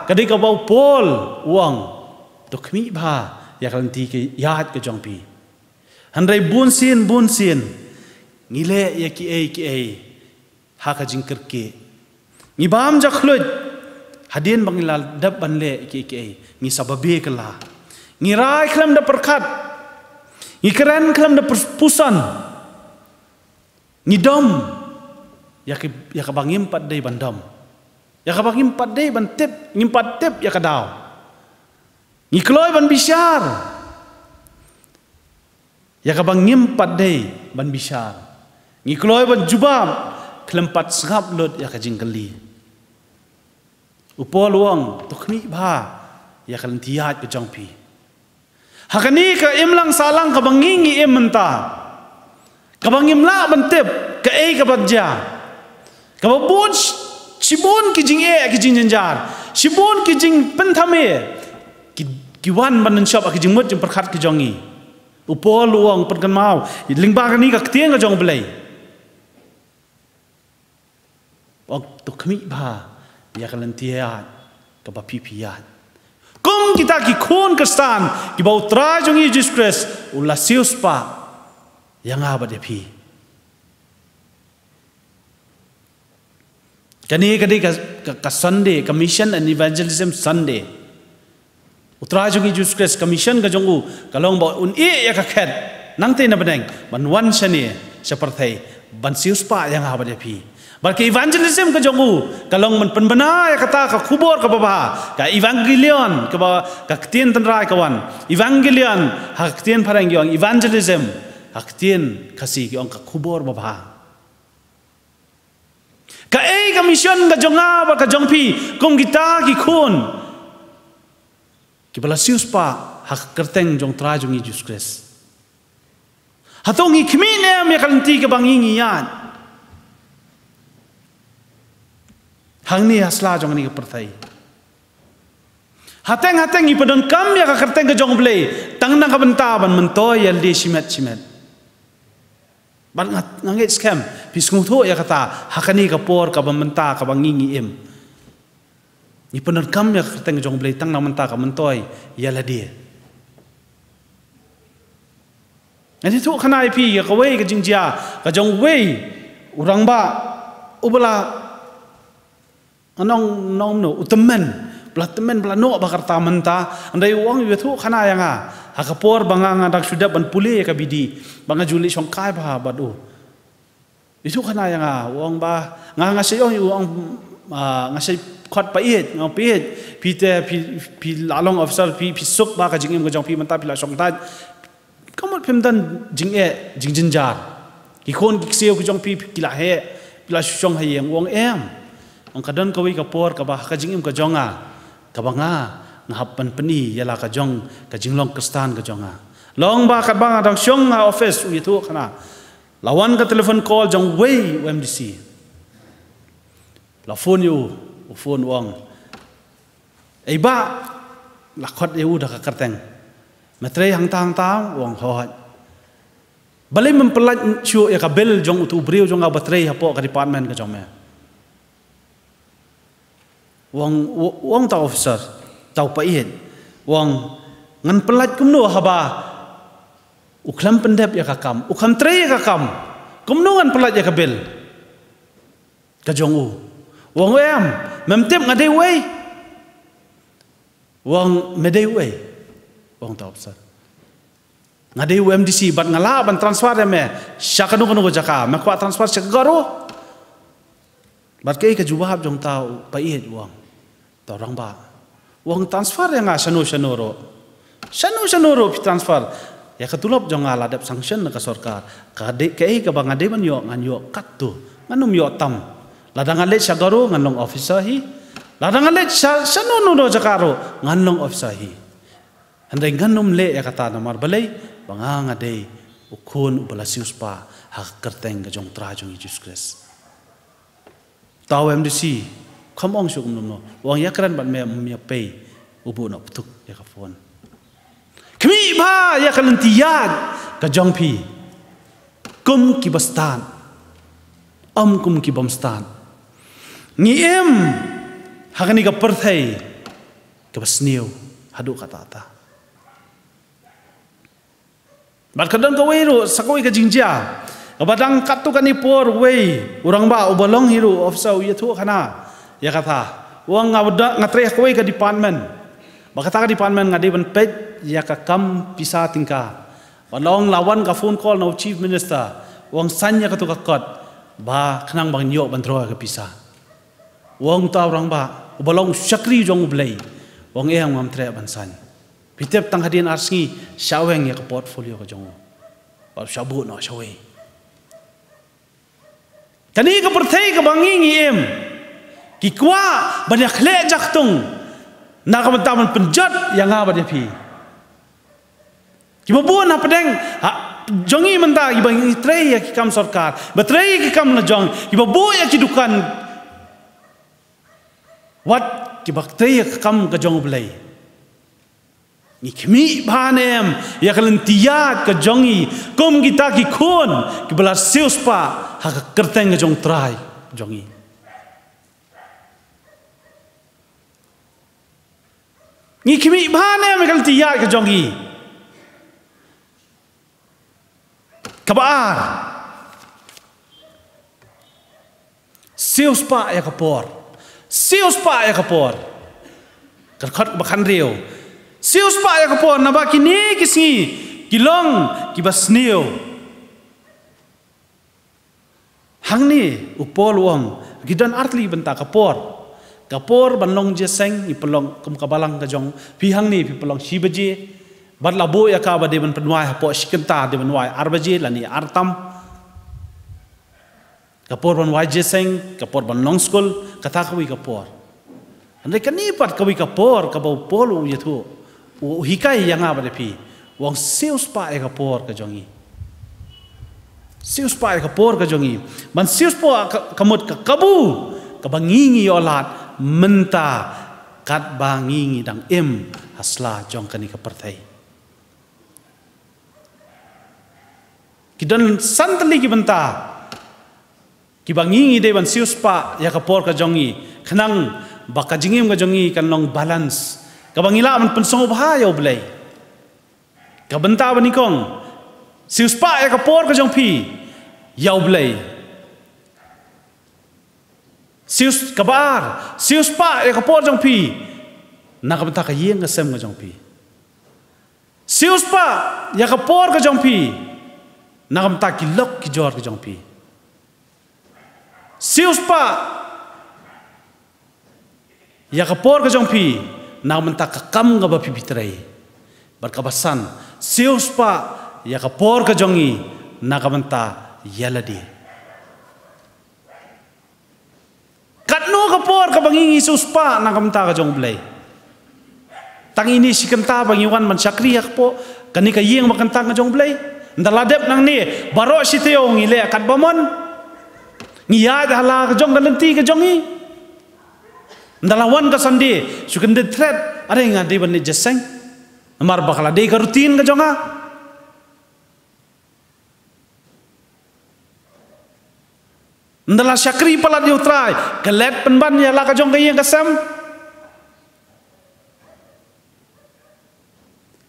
ka dei kaba u Paul u ong, to khmih bha ïa ka lynti ka ïaid ka jong phi. Hynrei bun sien, bun sien, ngi leh ïa kiei kiei ha ka jingkyrkieh. Ngi bam jakhluit, hadien ba ngi la dep ban leh kiei kiei, ngi sa babe kylla. Ngi rai khlem da pyrkhat. Ngi kren khlem da pus-, puson. Ngi dom ïa ki, ïa kaba ngim pat dei ban dom. Ïa kaba ngim pat dei ban tip, ngim pat tip ïa ka daw. Ngi kloi ban bishar ïa kaba ngim pat dei ban bishar. Ngi kloi ban jubab khlem pat sngap lut ïa ka jingkylli. U Paul u ong, to khmih bha ïa ka lynti ïaid ka jong phi. Ha kane ka imlang sahlang kaba ngi ngi im mynta, kaba ngim lah ban tip kaei kaban jia. Kaba bun sh-, shibun ki jingeh, ki jingjynjar, shibun ki jingpynthame, ki, ki wan ban nangshop ha ki jingmut jingpyrkhat ki jong ngi. U Paul u ong, pynkynmaw, lyngba kane ka ktien ka jong U Blei. Ong, to khmih bha ïa ka lynti ïaid kaba phi phi ïaid. Kum kita ki khun Khristan kiba U Trai jong ngi Jisu Khrist u la siewspah ïa nga bad ïa phi. Kane ka dei ka, ka, ka Sunday, ka Mission and Evangelism Sunday. U Trai jong ngi Jisu Khrist, ka mission ka jong u ka long ba un ïeh ïa ka khet nangtei na bneng, ban wan shane sha pyrthei, ban siewspah ïa nga bad ïa phi. Bad ka evangelism ka jong u ka long ban pynbna ïa kata ka khubor kaba bha, ka evangelion, kaba ka ktien tynrai ka wan. Evangelion ha ka ktien phareng ki ong evangelism, ha ka ktien Khasi ki ong ka khubor babha. Kaei ka mission ka jong nga bad ka jong phi kum kita ki khun kiba la siewspah ha ka kyrteng jong U Trai jong ngi Jisu Khrist? Hato ngi khmih ne em ïa ka lynti kaba ngi ngi ïaid hangne ha sla jong kane ka pyrthei? Hateng hateng ngi pyndonkam ïa ka kyrteng ka jong U Blei tang na ka bynta ban myntoi ïa lade shimet shimet. Bad nga, nga ngeit skhem phi sngewthuh ïa kata ha kane ka por kaba mynta kaba ngi ngi im. Ngi pyndonkam ïa ka kyrteng jong U Blei tang na ka bynta ka myntoi ïa lade. Ngan ïathuh khana ïa phi ïa kawei ka jingjia ka jong uwei u rangbah uba la Nga ong, nga ong no, u tymmen. Ba la tymmen, ba la noh ba ka rta mynta. Hynrei u ong u ïathuh khana ïa nga ha ka por ba nga, nga dang shu dep ban pule ïa ka bidi, ba nga ju leit shongkai bha bad u. Ïathuh khana ïa nga, u ong ba nga, nga shait ong, u ong, ah, nga shait khot Paieit, nga ong Paieit, phi te phi, phi la long officer, phi, phi suk ba ka jingim ka jong phi mynta phi la shongthait. Ka mut phim don jingeh jingjynjar. Ki khun ki ksiew ki jong phi ki la heh, phi la shu shong ha ïing. U ong em. U ong ka don kawei ka por kaba ha ka jingim ka jong nga, kaba nga, nga hap ban pyni ïa la ka jong ka jinglong Khristan ka jong nga. Long ba katba nga dang shong ha office, u ïathuh khana, la wan ka telephone call jong uwei u M D C. La phone ïa u, u phone u ong, "Ei bah, la khot ïa u da ka kyrteng. Me trei hangta hangta?" U ong, "Hooid." "Balei mem pyllait shuh ïa ka bill jong utu u briew jong nga ba trei hapoh ka department ka jong me?" U ong, u, u ong uta u officer, uta u Paieit. U ong, "Ngan pyllait kumno haba u khlem pyndep ïa ka kam, u khlem trei ïa ka kam? Kumno ngan pyllait ïa ka bill ka jong u?" U ong, "Em, mem tip nga dei uei?" U ong, "Me dei uei?" U ong uta u officer, "Nga dei u M D C bad nga lah ban transfer ïa me sha kano kano ka jaka. Me kwah transfer sha ka Garo?" Bad kaei ka jubab jong uta u Paieit? U ong, uta u rangbah, u ong, "Transfer ïa nga shano shano ruh. Shano shano ruh phi transfer. Ïa ka tulop jong nga la dep sanction na ka sorkar. Ka dei, kaei kaba nga dei ban ïoh ngan ïoh katto. Ngan ym ïoh tam. Lada nga leit sha Garo ngan long officer hi. Lada nga leit sha, shano shano jaka ruh ngan long officer hi. Hynrei ngan ym leh ïa kata namar balei, ba nga nga dei u khun uba la siewspah ha ka kyrteng ka jong u Trai jong ngi Jisu Khrist. Uta u M D C, kham ong shuh kumno kumno, u ong ïakren bad me, ym ïa pei, u buh noh ptuk ïa ka phone. Khmih bha ïa ka lynti ïaid ka jong phi kum kiba stad, ym kum ki bym stad. Ngi im ha kane ka pyrthei kaba sniew haduh katta katta. Bad ka don kawei ruh, sa kawei ka jingjia kaba dang katto katne por, uwei u rangbah uba long hi ruh u officer u ïathuh khana ïa kata. U ong nga ba da, nga trei ha kawei ka department, ba kata ka department nga dei ban peit ïa ka kam pisa tyngka. Bad la ong la wan ka phone call na u Chief Minister, u ong sign ïa kato ka kot ba khnang ba ngin ïoh ban draw ïa ka pisa. U ong uta u rangbah uba long u shakri jong U Blei, u ong em, ngam treh ban sign. Phi tip, tang hadien ar sngi shah weng ïa ka portfolio ka jong u bad shah buh noh shawei. Kane ka pyrthei kaba ngi ngi im, ki kwah ban ïa khleh jaktung na ka bynta ban pynjot ïa nga bad ïa phi. Kiba bun hapdeng ha jong ngi mynta, kiba ngi trei ïa ki kam sorkar, ba trei ïa ki kam la jong, kiba buh ïa ki dukan, wat kiba trei ïa ka kam ka jong U Blei, ngi khmih bha ne em ïa ka lynti ïaid ka jong ngi kum kita ki khun kiba la siewspah ha ka kyrteng ka jong U Trai jong ngi? Ngi khmih bha ne em ïa ka lynti ïaid ka jong ngi? Kaba ar, siewspah ïa ka por. Siewspah ïa ka por. Ka dkhot ba khathynriew. Siewspah ïa ka por, naba kine ki sngi ki long kiba sniew. Hangne u Paul u ong, ki don artylli bynta ka por. Ka por ban long jingïaseng, ngi pynlong kum ka balang ka jong phi, hangne phi pynlong shi baje. Bad la buh ïa ka ba dei ban pynwai hapoh shi kynta, dei ban wai ar baje lane ar tam. Ka por ban wai jingïaseng, ka por ban long skul, kata kawei ka por. Hynrei kane pat kawei ka por kaba u Paul u ïathuh, u, u hikai ïa nga bad ïa phi, u ong siewspah ïa ka por ka jong ngi. Siewspah ïa ka por ka jong ngi. Ban siewspah ka, ka mut ka kabu kaba ngi ngi ïoh lad mynta katba ngi ngi dang im ha sla jong kane ka pyrthei. Ki don san tylli ki bynta kiba ngi ngi dei ban siewspah ïa ka por ka jong ngi, khnang ba ka jingim ka jong ngi kan long balance, kaba ngi lah ban pynsngewbha ïa U Blei. Ka bynta ba nyngkong, siewspah ïa ka por ka jong phi ïa U Blei. Siew, kaba ar, siewspah ïa ka por jong phi na ka bynta ka ïing ka sem ka jong phi. Siewspah ïa ka por ka jong phi na ka bynta ki lok ki jor ka jong phi. Siewspah ïa ka por ka jong phi na ka bynta ka kam kaba phi phi trei. Bad kaba san, siewspah ïa ka por ka jong ngi na ka bynta ïa lade. Katno ka por kaba ngi ngi siewspah na ka bynta ka jong U Blei? Tang ine shi kynta ba ngi wan ban shakri ha kpoh kane ka ïing ba kyntang ka jong U Blei? Ynda la dep nangne, baroh shi taïew ngi leh katba mon. Ngi ïaid ha la ka jong ka lynti ka jong ngi. Ynda la wan ka Sunday, shu kyndit thret, are nga dei ban leit jingïaseng. Namar ba ka la dei ka routine ka jong nga. Ynda la shakri palat ïa U Trai, klet pynban ïa la ka jong ka ïing ka sem.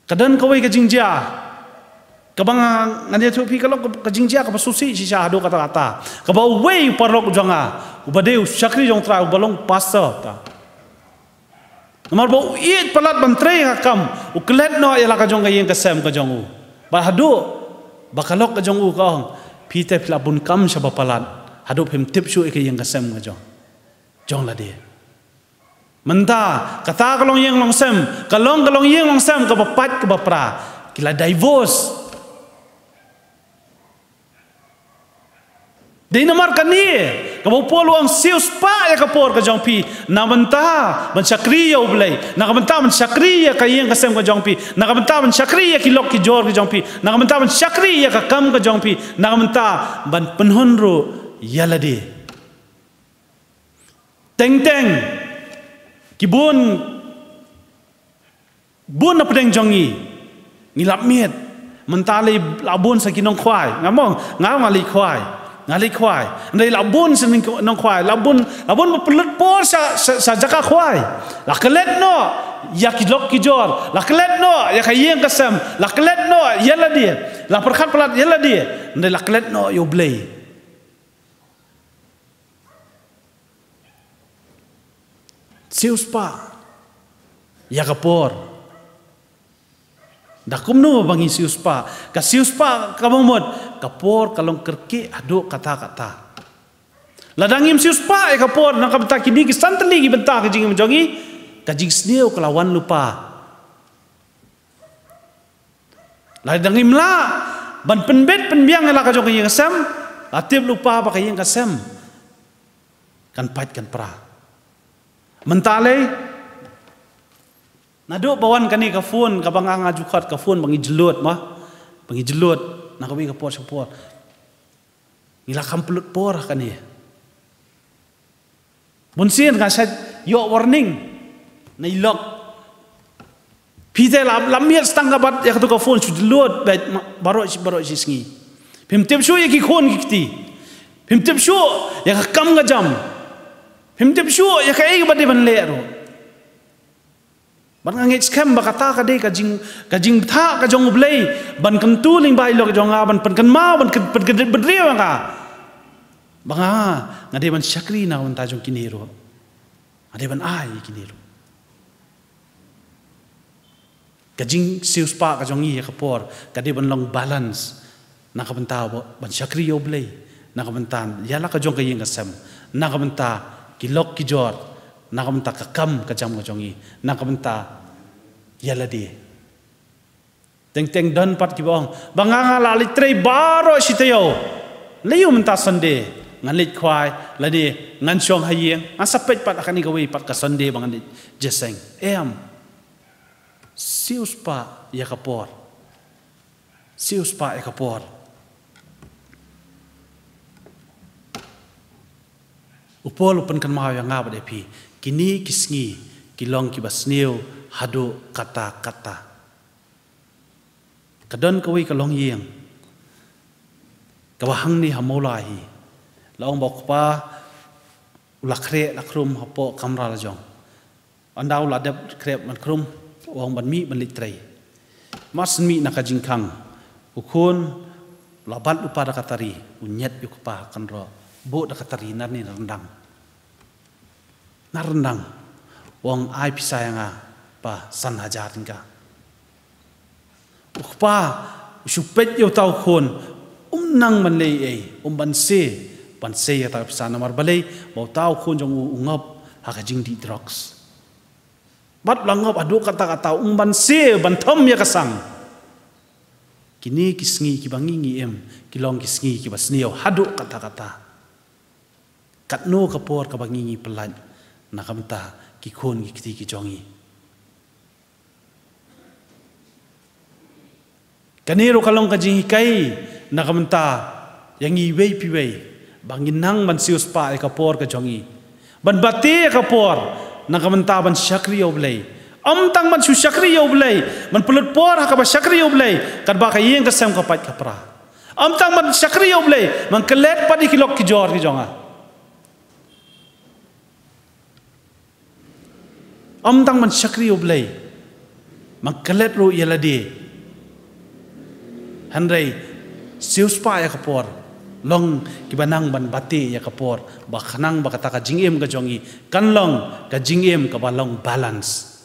Ka don kawei ka jingjia kaba nga, ngan ïathuh phi, ka long ka jingjia kaba sngewsih shisha haduh katta katta. Kaba uwei u paralok jong nga, uba dei u shakri jong U Trai, uba long pastor ta. Namar ba u ïeit palat ban trei ha ka kam, u klet noh ïa la ka jong ka ïing ka sem ka jong u. Bad haduh ba ka lok ka jong u ka ong, phi te phi la bun kam shaba palat, haduh phim tip shuh ïa ka ïing ka sem ka jong, jong lade. Mynta kata ka longïing longsem, ka long ka longïing longsem kaba pait kaba pra, ki la divorce. Dei namar kane Kaba u Paul u ong, siewspah ïa ka por ka jong phi, na ka bynta ban shakri ïa U Blei, na ka bynta ban shakri ïa ka ïing ka sem ka jong phi, na ka bynta ban shakri ïa ki lok ki jor ka jong phi, na ka bynta ban shakri ïa ka kam ka jong phi, na ka bynta ban pynhun ruh ïa lade. Teng teng, ki bun, bun na pdeng jong ngi, ngi lap miet. Mynta lei la bun sa ki nongkhwai. Nga mong, nga nga leit khwai. Nga leit khwai. Hynrei la bun sa ki nongkhwai. La bun, la bun ba pynlut por sa, sa, sa jaka khwai. La klet noh ïa ki lok ki jor. La klet noh ïa ka ïing ka sem. La klet noh ïa lade. La pyrkhat palat ïa lade. Hynrei la klet noh ïa U Blei. Siewspah ïa ka por. Da kumno ba ngi siewspah? Ka siewspah kaba mut, ka por ka long kyrkieh haduh katta katta. Lada ngim siewspah ïa ka por, na ka bynta kine ki san tylli ki bynta ka jingim jong ngi, ka jingsniew ka la wan lypa. Lada ngim lah ban pynbit pynbiang ïa la ka jong ka ïing ka sem, la tip lypa ba ka ïing ka sem kan pait kan pra. Mynta lei, naduh ba wan kane ka phone kaba nga nga ju khot ka phone ba ngi jyllud, ma, ba ngi jyllud na kawei ka por sha ka por. Ngi la kham pynlut por ha kane. Bun sien nga shait ïoh warning na i lok. Phi te la, la miet tang ka bad ïa katu ka phone, shu jyllud bad ma-, baroh shi, baroh shi sngi. Phim tip shuh ïa ki khun ki kti. Phim tip shuh ïa ka kam ka jam. Phim tip shuh ïa kaei ba dei ban leh ruh. Bad nga ngeit skhem ba kata ka dei ka jing, ka jingbatai ka jong U Blei ban kyntu lyngba i lok jong nga, ban pynkynmaw, ban kyn-, pynkynrit bynriew ïa nga ba nga, nga dei ban shakri na ka bynta jong kine ruh. Nga dei ban ai ïa kine ruh. Ka jingsiewspah ka jong ngi ïa ka por ka dei ban long balance. Na ka bynta ba, ban shakri ïa U Blei, na ka bynta ïa la ka jong ka ïing ka sem, na ka bynta ki lok ki jor, na ka bynta ka kam ka jam ka jong ngi, na ka bynta ïa lade. Teng teng don pat kiba ong ba nga, nga la leit trei baroh shi taïew. Lei ïa mynta Sunday ngan leit khwai, lane ngan shong ha ïing, ngan sa peit pat ha kane kawei pat ka Sunday ba ngan leit jingïaseng. Em. Siewspah ïa ka por. Siewspah ïa ka por. U Paul u pynkynmaw ïa nga bad ïa phi, kine ki sngi ki long kiba sniew haduh katta katta. Ka don kawei ka longïing kaba hangne ha Mawlai hi. La ong ba u kpa u la khreh la khrum hapoh kamra la jong. Ynda u la dep khreh ban khrum, u ong ban mih ban leit trei. Mar shu mih na ka jingkhang, u khun u la bat lypa da ka tari, u ñiad ïa u kpa, kynroh, buh da ka tari, nangne na ryndang. Na ryndang. U ong ai pisa ïa nga, pa, san hajar tyngka. U kpa u shu peit ïa uta u khun, um nang ban leh ei, um banse, banse ïa uta u pisa, namar balei, ba uta u khun jong u u ngop ha ka jingdih drugs. Bad u la ngop haduh katta katta, um banse ban thom ïa ka sang. Kine ki sngi kiba ngi, ngi im ki long ki sngi kiba sniew haduh katta katta. Katno ka por kaba ngi, ngi pyllait na ka bynta ki khun ki kti ki jong ngi. Kane ruh ka long ka jinghikai na ka bynta ïa ngi iwei pa iwei ba ngin nang ban siewspah ïa ka por ka jong ngi, ban bate ïa ka por na ka bynta ban shakri ïa U Blei. Ym tang ban shu shakri ïa U Blei, ban pynlut por ha kaba shakri ïa U Blei, katba ka ïing ka sem ka pait ka pra. Ym tang ban shakri ïa U Blei, ban klet pat ïa ki lok ki jor ki jong nga. Ym tang ban shakri ïa U Blei, ban klet ruh ïa lade. Hynrei siewspah ïa ka por, long kiba nang ban bate ïa ka por, ba khnang ba kata ka jingim ka jong ngi kan long ka jingim kaba long balance.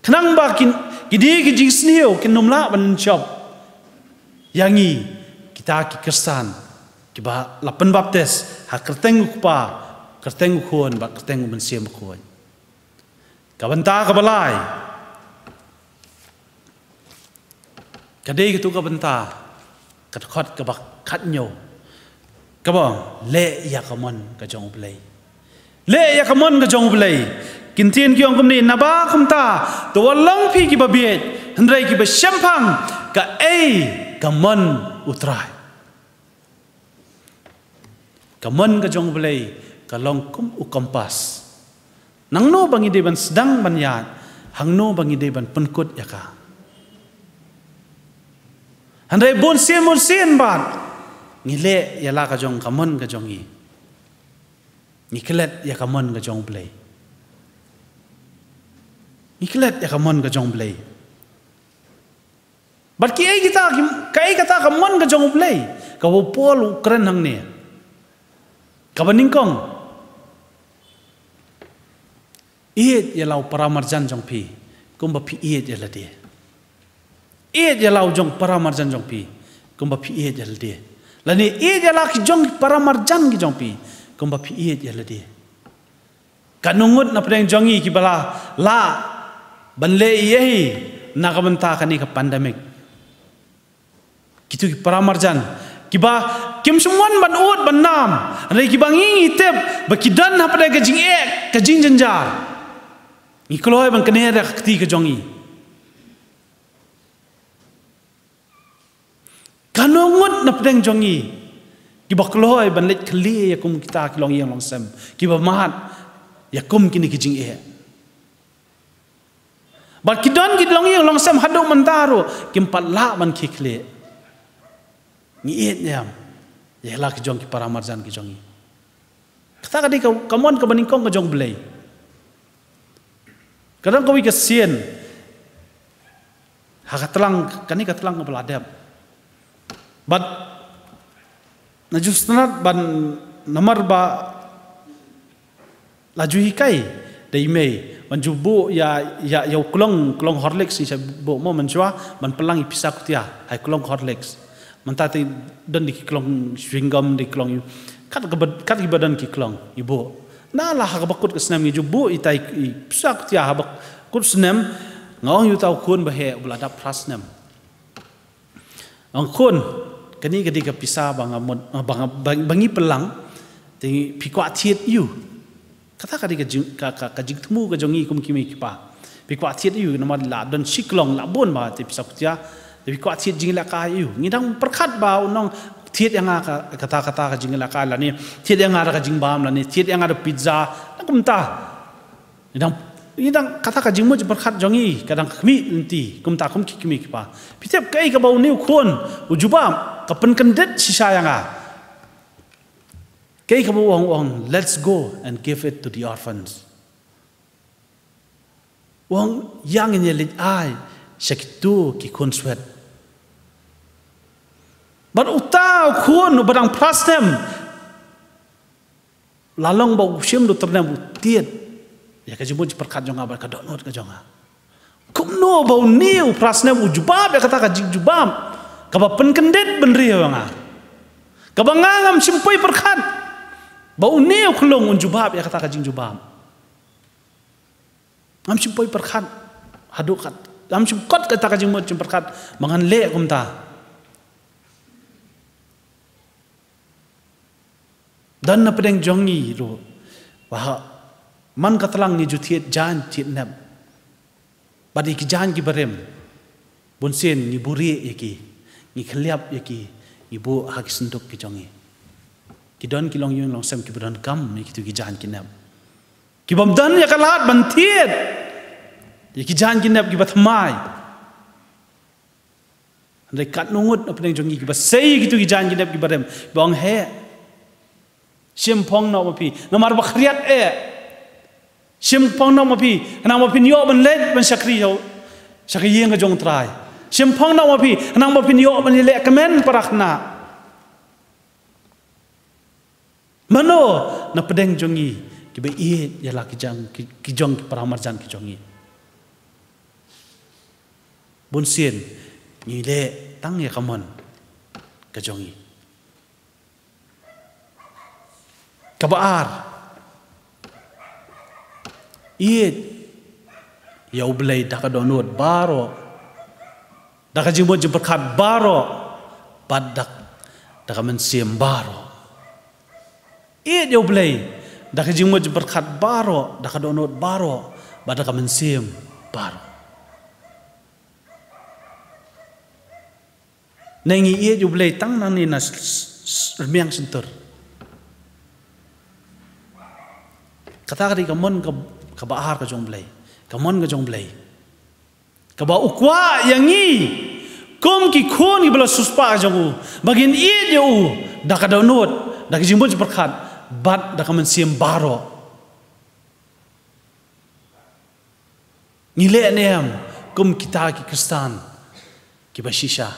Khnang ba kin, kine ki jingsniew kin ym lah ban lynshop ïa ngi kita ki khristan kiba la pynbaptis ha kyrteng u Kpa, kyrteng u Khun bad kyrteng u Mynsiem Bakhuid. Ka bynta kaba lai ka dei katu ka bynta, ka dkhot kaba khathynñiew. Kaba leh ïa ka mon ka jong U Blei. Leh ïa ka mon ka jong U Blei. Ki ktien ki ong kumne, naba kumta, to wat long phi kiba bieit, hynrei kiba shemphang, kaei ka mon U Trai. Ka mon ka jong U Blei ka long kum u kompas. Nangno ba ngi dei ban sdang ban ïaid, hangno ba ngi dei ban pynkut ïa ka. Hynrei bun sien bun sien bad ngi leh ïa la ka jong ka mon ka jong ngi. Ngi klet ïa ka mon ka jong U Blei. Ngi klet ïa ka mon ka jong U Blei. Bad kiei kita, ki, kaei kata ka mon ka jong U Blei, kaba u Paul u kren hangne. Kaba nyngkong, ïeit ïa la u paramarjan jong phi kumba phi ïeit ïa lade. Ïeit ïa la u jong paramarjan jong phi kumba phi ïeit ïa lade. Lane ïeit ïa la ki jong paramarjan ki jong phi kumba phi ïeit ïa lade. Katno ngut na pdeng jong ngi kiba la lah ban leh ei ei na ka bynta kane ka pandemic. Kitu ki paramarjan kiba kim shym wan ban ud ban nam, hynrei kiba ngi ngi tip ba ki don hapdeng ka jingeh ka jingjynjar. Ngi kloi ban kner ïa ka kti ka jong ngi. Katno ngut na pdeng jong ngi kiba kloi ban leit khlieh ïa kum kita ki longïing longsem kiba mad ïa kum kine ki jingeh. Bad ki don ki longïing longsem haduh mynta ruh kim pat lah ban khie khlieh. Ngi ïeit ne em ïa la ki jong ki paramarjan ki jong ngi? Kata ka dei ka, ka mon kaba nyngkong ka jong U Blei. Ka don kawei ka sien ha ka tlang, kane ka tlang kaba la dep. Bad nga ju sngewtynnat ban, namar ba la ju hikai da i mei ban ju buh ïa, ïa, ïa u klong, klong Horlicks, i sa buh mo mynshuwa ban pynlang i pisa kutia ha i klong Horlicks. Mynta te don di ki klong chewing gum, di klong ïa, kat kaba, kat kiba don ki klong i buh. Na la ha kaba kut ka snem ngi ju buh ita i, i pisa kutia, haba kut snem nga ong ïa uta u khun ba heh uba la dap phra snem. Ong khun, kane ka dei ka pisa ba nga mut, ba nga, ba, ba ngi pynlang, te phi kwah thied ïa u. Kata ka dei ka jing, ka, ka, ka jingthmu ka jong ngi kum ki mei ki pa. Phi kwah thied ïa u namar la don shi klong, la bun ba te pisa kutia, te phi kwah thied jingïalehkai ïa u. Ngi dang pyrkhat ba u nong thied ïa nga ka, kata, kata ka jingïalehkai lane thied ïa nga da ka jingbam lane thied ïa nga da pizza, na kumta. Ngi dang, ngi dang, kata ka jingmut jingpyrkhat jong ngi ka dang khmih lynti kumta kum ki kmie ki kpa. Phi tip kaei kaba une u khun u jubab, ka pynkyndit shisha ïa nga. Kaei kaba u ong, u ong, "Let's go and give it to the orphans." U ong, "Ïa ngin ïa leit ai sha kito ki khun swet." Bad uta u khun uba dang phra snem, la long ba u shim da u tyrnem u tied ïa ka jingmut jingpyrkhat jong nga bad ka dohnud ka jong nga. Kumno ba une u phra snem u jubab ïa kata ka jingjubab kaba pynkyndit bynriew ïa nga, kaba nga ngam shym poi pyrkhat ba une u khyllung un jubab ïa kata ka jingjubab. Ngam shym poi pyrkhat haduh kat, ngam shym kot kata ka jingmut jingpyrkhat ba ngan leh kumta. Don na pdeng jong ngi ruh, wa, man ka tlang ngi ju thied jaiñ thied nep. Bad ïa ki jaiñ kiba rim, bun sien ngi buhrieh ïa ki, ngi khylliap ïa ki, ngi buh ha ki synduk ki jong ngi. Ki don ki longïing longsem kiba donkam ïa kitu ki jaiñ ki nep, kibym don ïa ka lad ban thied ïa ki jaiñ ki nep kiba thymmai. Hynrei katno ngut na pdeng jong ngi kiba sei kitu ki jaiñ ki nep kiba rim, ba ong, "Heh, shim phong noh ma phi, namar ba khriat eh. Shim phong noh ma phi, khnang ba phin ïoh ban leit ban shakri sha, sha ka ïing ka jong U Trai. Shim phong noh ma phi, khnang ba phin ïoh ban ïaleh kmen para khynnah." Mano na pdeng jong ngi kiba ïeit ïa la ki jong ki, ki jong ki para marjan ki jong ngi? Bun sien ngi leh tang ïa ka mon ka jong ngi. Kaba ar, ïeit ïa U Blei da ka dohnud baroh, da ka jingmut jingpyrkhat baroh, bad da, da ka mynsiem baroh. ïeit ïa U Blei da ka jingmut jingpyrkhat baroh, da ka dohnud baroh, bad da ka mynsiem baroh. Ne ngi ïeit ïa U Blei tang nangne na s-, s-, s-, rmiang shyntur. Kata ka dei ka mon ka, kaba ar ka jong U Blei. Ka mon ka jong U Blei. Kaba u kwah ïa ngi kum ki khun kiba la siewspah ka jong u, ba ngin ïeit ïa u da ka dohnud, da ka jingmut jingpyrkhat, bad da ka mynsiem baroh. Ngi leh ne em kum kita ki Khristan kiba shisha?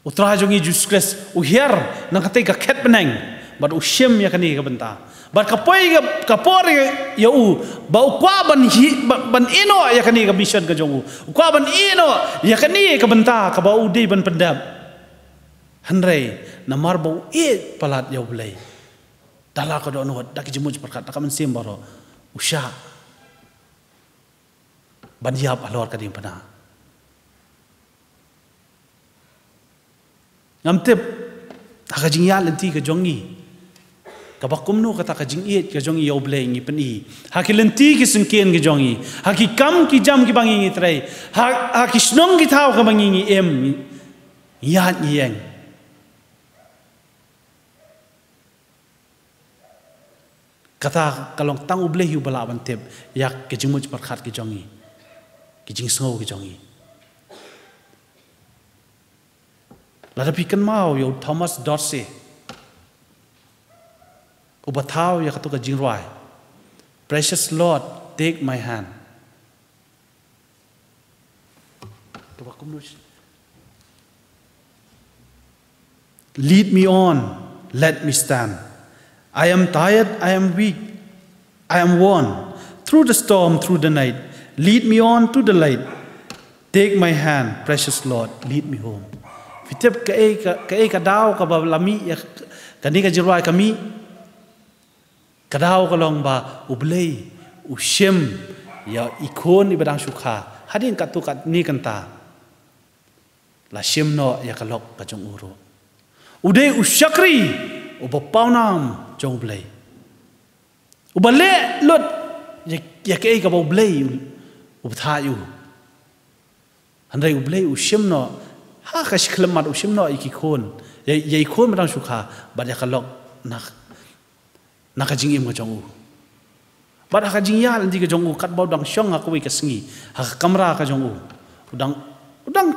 U Trai jong ngi Jisu Khrist u hiar na katei ka khet bneng, bad u shim ïa kane ka bynta. Bad ka poi ka, ka por ïa, ïa u ba u kwah ban hi, ban, ban ïehnoh ïa kane ka mission ka jong u. U kwah ban ïehnoh ïa kane ka bynta kaba u dei ban pyndep. Hynrei namar ba u ïeit palat ïa U Blei, da la ka dohnud, da ka jingmut jingpyrkhat, da ka mynsiem baroh, u shah ban ïap halor ka diengphna. Ngam tip ha ka jingïaid lynti ka jong ngi, kaba kumno kata ka jingïeit ka jong ngi ïa U Blei ngi pyni ha ki lynti ki syngkien ki jong ngi, ha ki kam ki jam kiba ngi ngi trei, ha, ha ki shnong ki thaw kaba ngi ngi im, ngi ïaid ngi ïeng. Kata ka long tang U Blei hi uba lah ban tip ïa ka jingmut jingpyrkhat ka jong ngi, ka jingsngew ka jong ngi. Lada phi kynmaw ïa u Thomas Dorsey, uba thaw ïa kato ka jingrwai, "Precious Lord, take my hand." Lead me on, let me stand. I am tired, I am weak, I am worn. Through the storm, through the night, lead me on to the light. Take my hand, precious Lord, lead me home. Phi tip kaei ka, kaei ka daw kaba la mih ïa kane ka jingrwai ka mih? Ka daw ka long ba U Blei u shim ïa i khun iba dang shu kha. Hadien katto katne kynta, la shim noh ïa ka lok ka jong u ruh. U dei u shakri uba pawnam jong U Blei, uba leh lut ïa, ïa kaei kaba U Blei u, u bthah ïa u. Hynrei U Blei u shim noh, ha ka shi khyllipmat u shim noh ïa ki khun, ïa, ïa i khun ba dang shu kha, bad ïa ka lok na, na ka jingim ka jong u. Bad ha ka jingïaid lynti ka jong u, katba u dang shong ha kawei ka sngi ha ka kamra ka jong u, u dang, u dang,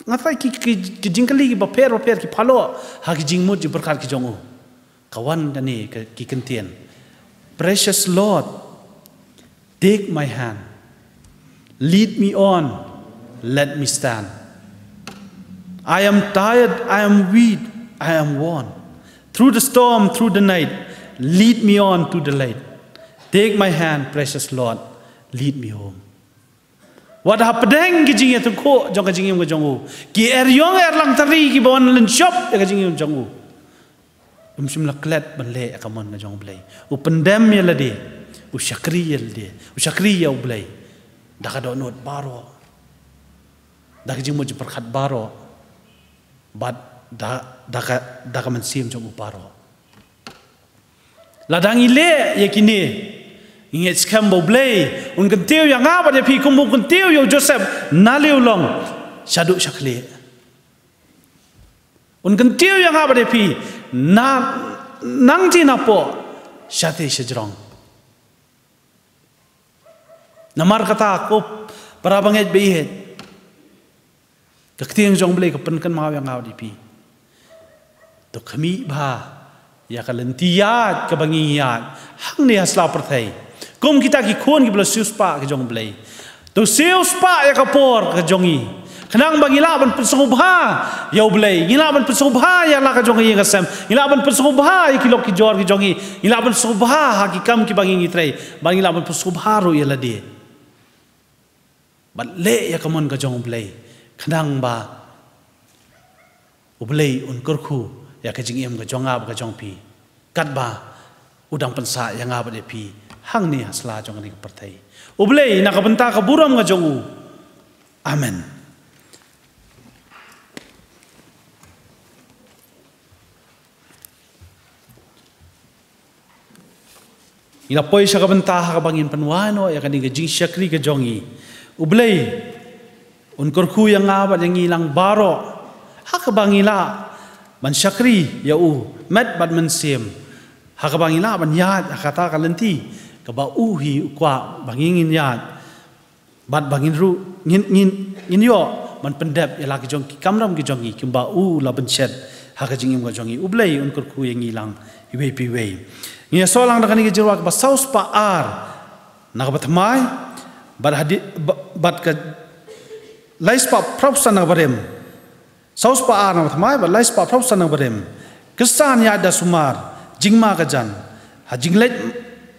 nga tharai ki, ki, ki jingkylli kiba pher ba pher ki phalok ha ki jingmut jingpyrkhat ki jong u. Ka wan kane ka, ki kyntien, "Precious Lord, take my hand. Lead me on. Let me stand. I am tired. I am weak. I am worn. Through the storm, through the night, lead me on to the light. Take my hand, precious Lord. Lead me home." Wat hapdeng ki jingïatyngkhuh jong ka jingim ka jong u, ki eriong erlang tari kiba wan lynshop ïa ka jingim jong u, um shym la klet ban leh ïa ka mon ka jong U Blei. U pyndem ïa lade, u shakri ïa lade, u shakri ïa U Blei da ka dohnud baroh, da ka jingmut jingpyrkhat baroh, bad da, da ka, da ka mynsiem jong u baroh. Lada ngi leh ïa kine, ngi ngeit skhem ba U Blei un kyntiew ïa nga bad ïa phi kumba u kyntiew ïa u Joseph na lieh u long, shaduh shakhlieh. Un kyntiew ïa nga bad ïa phi na, nangtei napoh, shatei shajrong. Namar kata ko para bangeit ba ïeit, ka ktien jong U Blei ka pynkynmaw ïa nga bad ïa phi, to khmih bha ïa ka lynti ïaid kaba ngi ïaid hangne ha sla pyrthei kum kita ki khun kiba la siewspah ka jong U Blei. To siewspah ïa ka por ka jong ngi, khnang ba ngi lah ban pynsngewbha ïa U Blei, ngi lah ban pynsngewbha ïa la ka jong ka ïing ka sem, ngi lah ban pynsngewbha ïa ki lok ki jor ki jong ngi, ngi lah ban sngewbha ha ki kam kiba ngi ngi trei, bad ngi lah ban pynsngewbha ruh ïa lade. Bad leh ïa ka mon ka jong U Blei, khnang ba U Blei un kyrkhu ïa ka jingim ka jong nga bad ka jong phi, katba u dang pynsah ïa nga bad ïa phi hangne ha sla jong kane ka pyrthei. U Blei na ka bynta ka burom ka jong u. Amen. Ngi la poi sha ka bynta ha kaba ngin pynwai noh ïa kane ka jingshakri ka jong ngi. U Blei un kyrkhu ïa nga bad ïa ngi lang baroh ha kaba ngi lah ban shakri ïa u met bad mynsiem, ha kaba ngi lah ban ïaid ha kata ka lynti kaba u hi u kwah ba ngi ngin ïaid. Bad ba ngin ruh, ngin, ngin, ngin ïoh ban pyndep ïa la ki jong ki kamram ki jong ngi, kumba u la pynshet ha ka jingim ka jong ngi. U Blei un kyrkhu ïa ngi lang iwei pa iwei. Ngi ïasoh lang da kane ka jingrwai kaba saw spah ar na kaba thymmai, bad hadien, ba-, bad ka lai spah phra spah na kaba rim. Saw spah ar na kaba thymmai bad lai spah phra spah na kaba rim. Khristan ïaid da sumar jingma ka jan, ha jingleit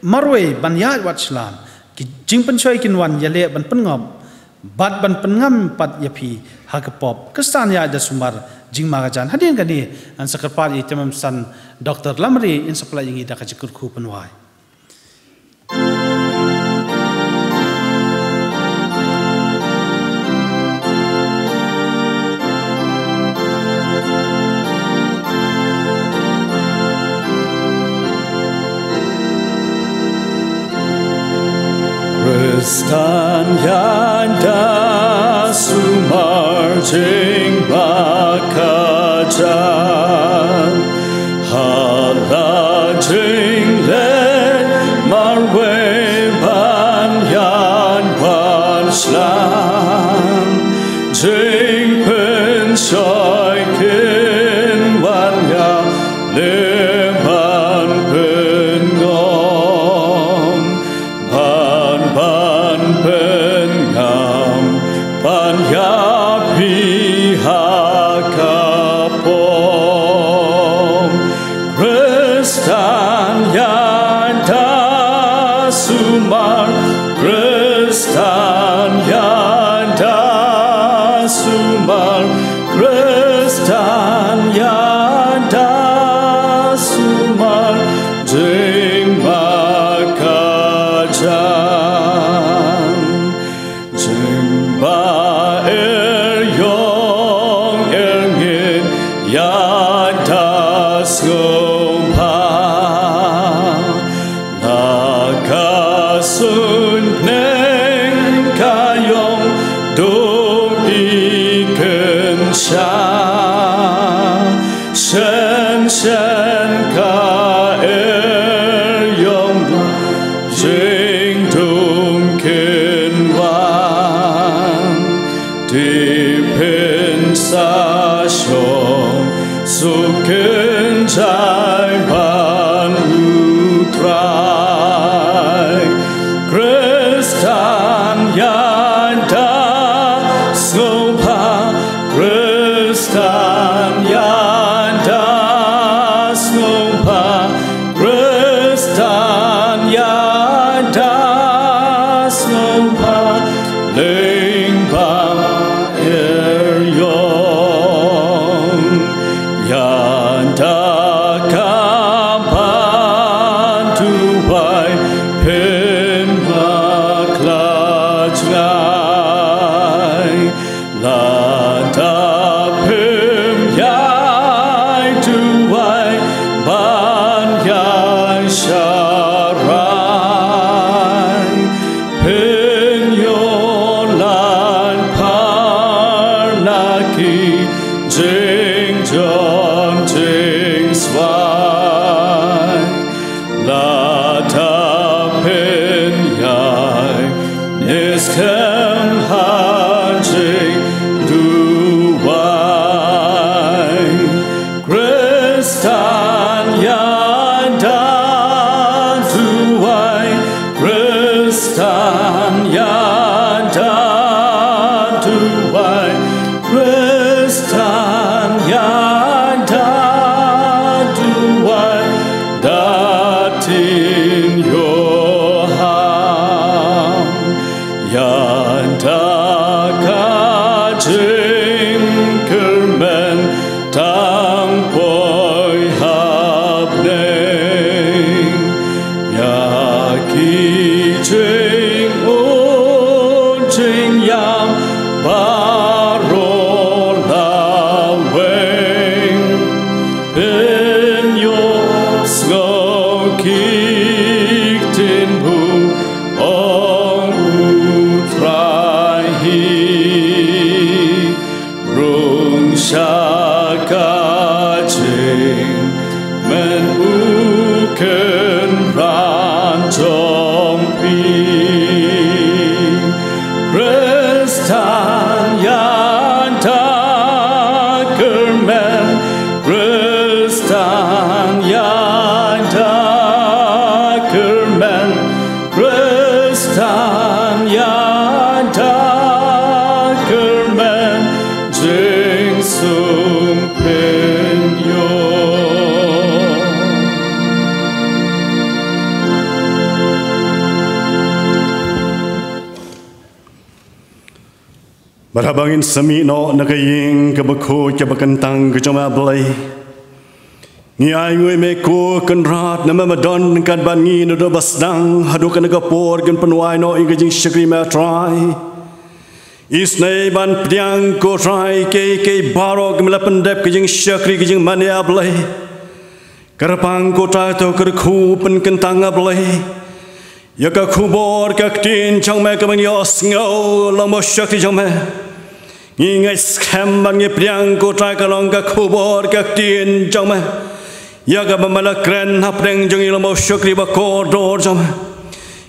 marwei ban ïaid wad shlad. Ki jingpynshoi kin wan ïaleh ban pynngop bad ban pynngam pat ïa phi ha ka pop. Khristan ïaid da sumar jingma ka jan. Hadien kane ngan sa kyrpad ïa i Tymmen San Doktor Lamri in sa pynlait ïa ngi da ka jingkyrkhu pynwai. Khristan ïaid da sumar jingma ka jan, ha la jingleit marwei ban ïaid wad shlad. Jingpynshoi kin wan ïaleh ban pynngop bad ban pynngam pat ïa phi ha ka pop. Khristan ïaid da sumar, Khristan ïaid da sumar, Khristan ïaid da sumar jingma ka jan. Jingbaer ïong er ngin ïaid da sngewbha. Na ka suiñ bneng ka ïong dum i kynsha. Shen shen ka er ïong ba jingdum kin wan. Dei phin sa shong suk kynjai ban U Trai. Khristan ïaid da sngewbha, Khristan ïaid da sngewbha, Khristan ïaid da sngewbha, lyngba er ïong. Ïaid da kaba duwai phin bakla jngai. Lada phim ïai duwai ban ïai sharai, phin ïoh lad phar na ki jingjop jingswai. Lada phin ïai skhem ha jingduwai. Khristan ïaid da duwai, Khristan ïaid da duwai, Khristan ïaid da duwai, da tin ïoh ham. Ïaid da ka jingkyrmen tang poi ha bneng. Ïa ki jingud jingïam baroh la weng. Phin ïohsngew ki kti Men u Kynrad jong phi. Khristan ïaid da kyrmen, Khristan ïaid da kyrmen, Khristan ïaid da kyrmen, jingsum pynïoh. Bad haba ngin sa mih noh na ka ïing kaba khuid kaba kyntang ka jong me, A Blei, ngi ainguh ïa me ko Kynrad, namar me don ryngkat bad ngi naduh ba sdang haduh kane ka por, kin pynwai noh ïa ka jingshakri me, A Trai. Isynei ban pdiang ko Trai, kiei kiei baroh kiba la pyndep ka jingshakri ka jingmane, A Blei. Kyrpang ko Trai, to kyrkhu pynkyntang, A Blei, ïa ka khubor ka ktien jong me kaba ngi ïohsngew, lem bad shakri jong me. Ngi ngeit skhem bad ngi pdiang ko Trai, ka long ka khubor ka ktien jong me, ïa kaba me la kren hapdeng jong ngi, lem bad shakri ba kordor jong me.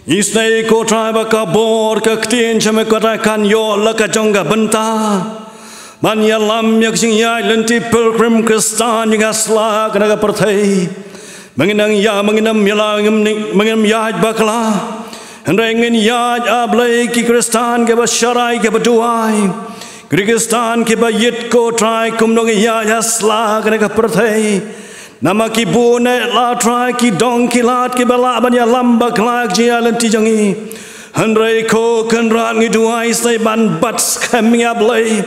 Isynei ko Trai ba ka bor ka ktien jong me ko Trai kan ïoh la ka jong ka bynta ban ïalam ïa ka jingïaid lynti pilgrim Khristan jong nga ha sla kane ka pyrthei. Ma ngin nang ïa, ma ngin ym ïa la, ma ngin ym ïaid bakla. Hynrei ngin ïaid, A Blei, ki Khristan kiba sharai kiba duwai, ki Khristan kiba ïeit ko Trai, kumno ngin ïaid ha sla kane ka pyrthei. Namar ki bun eh la Trai ki dong ki lad kiba lah ban ïalam bakla ïa ka jingïaid lynti jong ngi. Hynrei ko Kynrad ngi duwai isynei ban bat skhem ïa, Blei,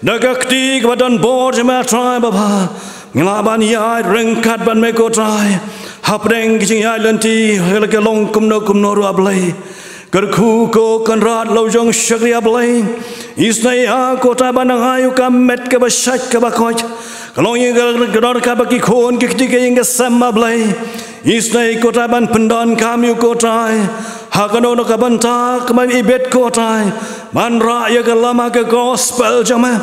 da ka kti kaba don bor jong me, A Trai Baba. Ngi lah ban ïaid ryngkat bad me ko Trai hapdeng ka jingïaid lynti, la ka long kumno kumno ruh, A Blei. Kyrkhu ko Kynrad la u jong shakri, A Blei. Isynei ha ko Trai ban nang ai ïa ka met kaba shait kaba koit. Ka long ïa ka, ka don kaba ki khun ki kti ka ïing ka sem, A Blei. Isynei ko Trai ban pyndonkam ïa u ko Trai ha kano kano ka bynta kaba ibit ko Trai ban rah ïa ka lama ka gospel jong me,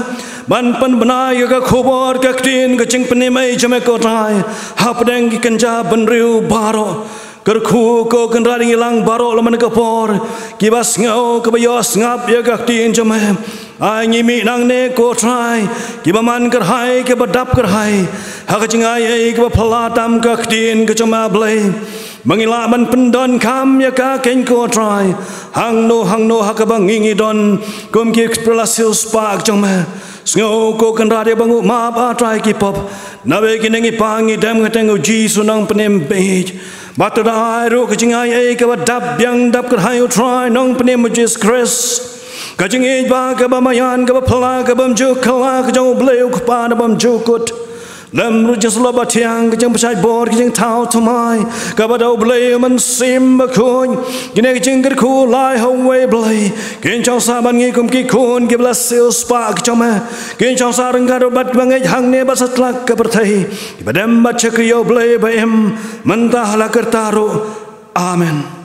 ban pynbna ïa ka khubor ka ktien ka jingpynim ei jong me ko Trai hapdeng ki kynja bynriew baroh. Kyrkhu ko Kynrad ïa ngi lang baroh lem bad ka por, kiba sngew kiba ïohsngap ïa ka ktien jong me. Ai ngi mih nangne ko Trai kiba man kyrhai kiba dap kyrhai ha ka jingai ei kaba phylla tam ka ktien ka jong me, A Blei. Ma ngi lah ban pyndonkam ïa ka keiñ ko Trai hangno hangno ha kaba ngi ngi don kum ki kpela siewspah ka jong me. Sngew ko Kynrad ïa ba nguh map, A Trai, ki pop naba ïa kine ngi pang ngi dem ha ka kyrteng u Jisu Nongpynim beit. Bad to da ai ruh ka jingai ei kaba dap biang dap kyrhai, U Trai Nongpynim U Jisu Khrist, ka jingïeit ba kaba maïan kaba phylla kaba ym ju kylla ka jong U Blei U Kpa na bym ju kut, lem ruh jingsyllok bathiang, ka jingpynshait bor, ka jingthaw thymmai kaba da U Blei U Mynsiem Bakhuid. Kine ka jingkyrkhu lai ha uwei Blei, kin shong sah bad ngi kum ki khun kiba la siewspah ka jong me, kin shong sah ryngkat ruh bad kiba ngeit hangne bad satlak ka pyrthei, kiba dem bad shakri ïa U Blei ba im mynta ha la karta ruh. Amen.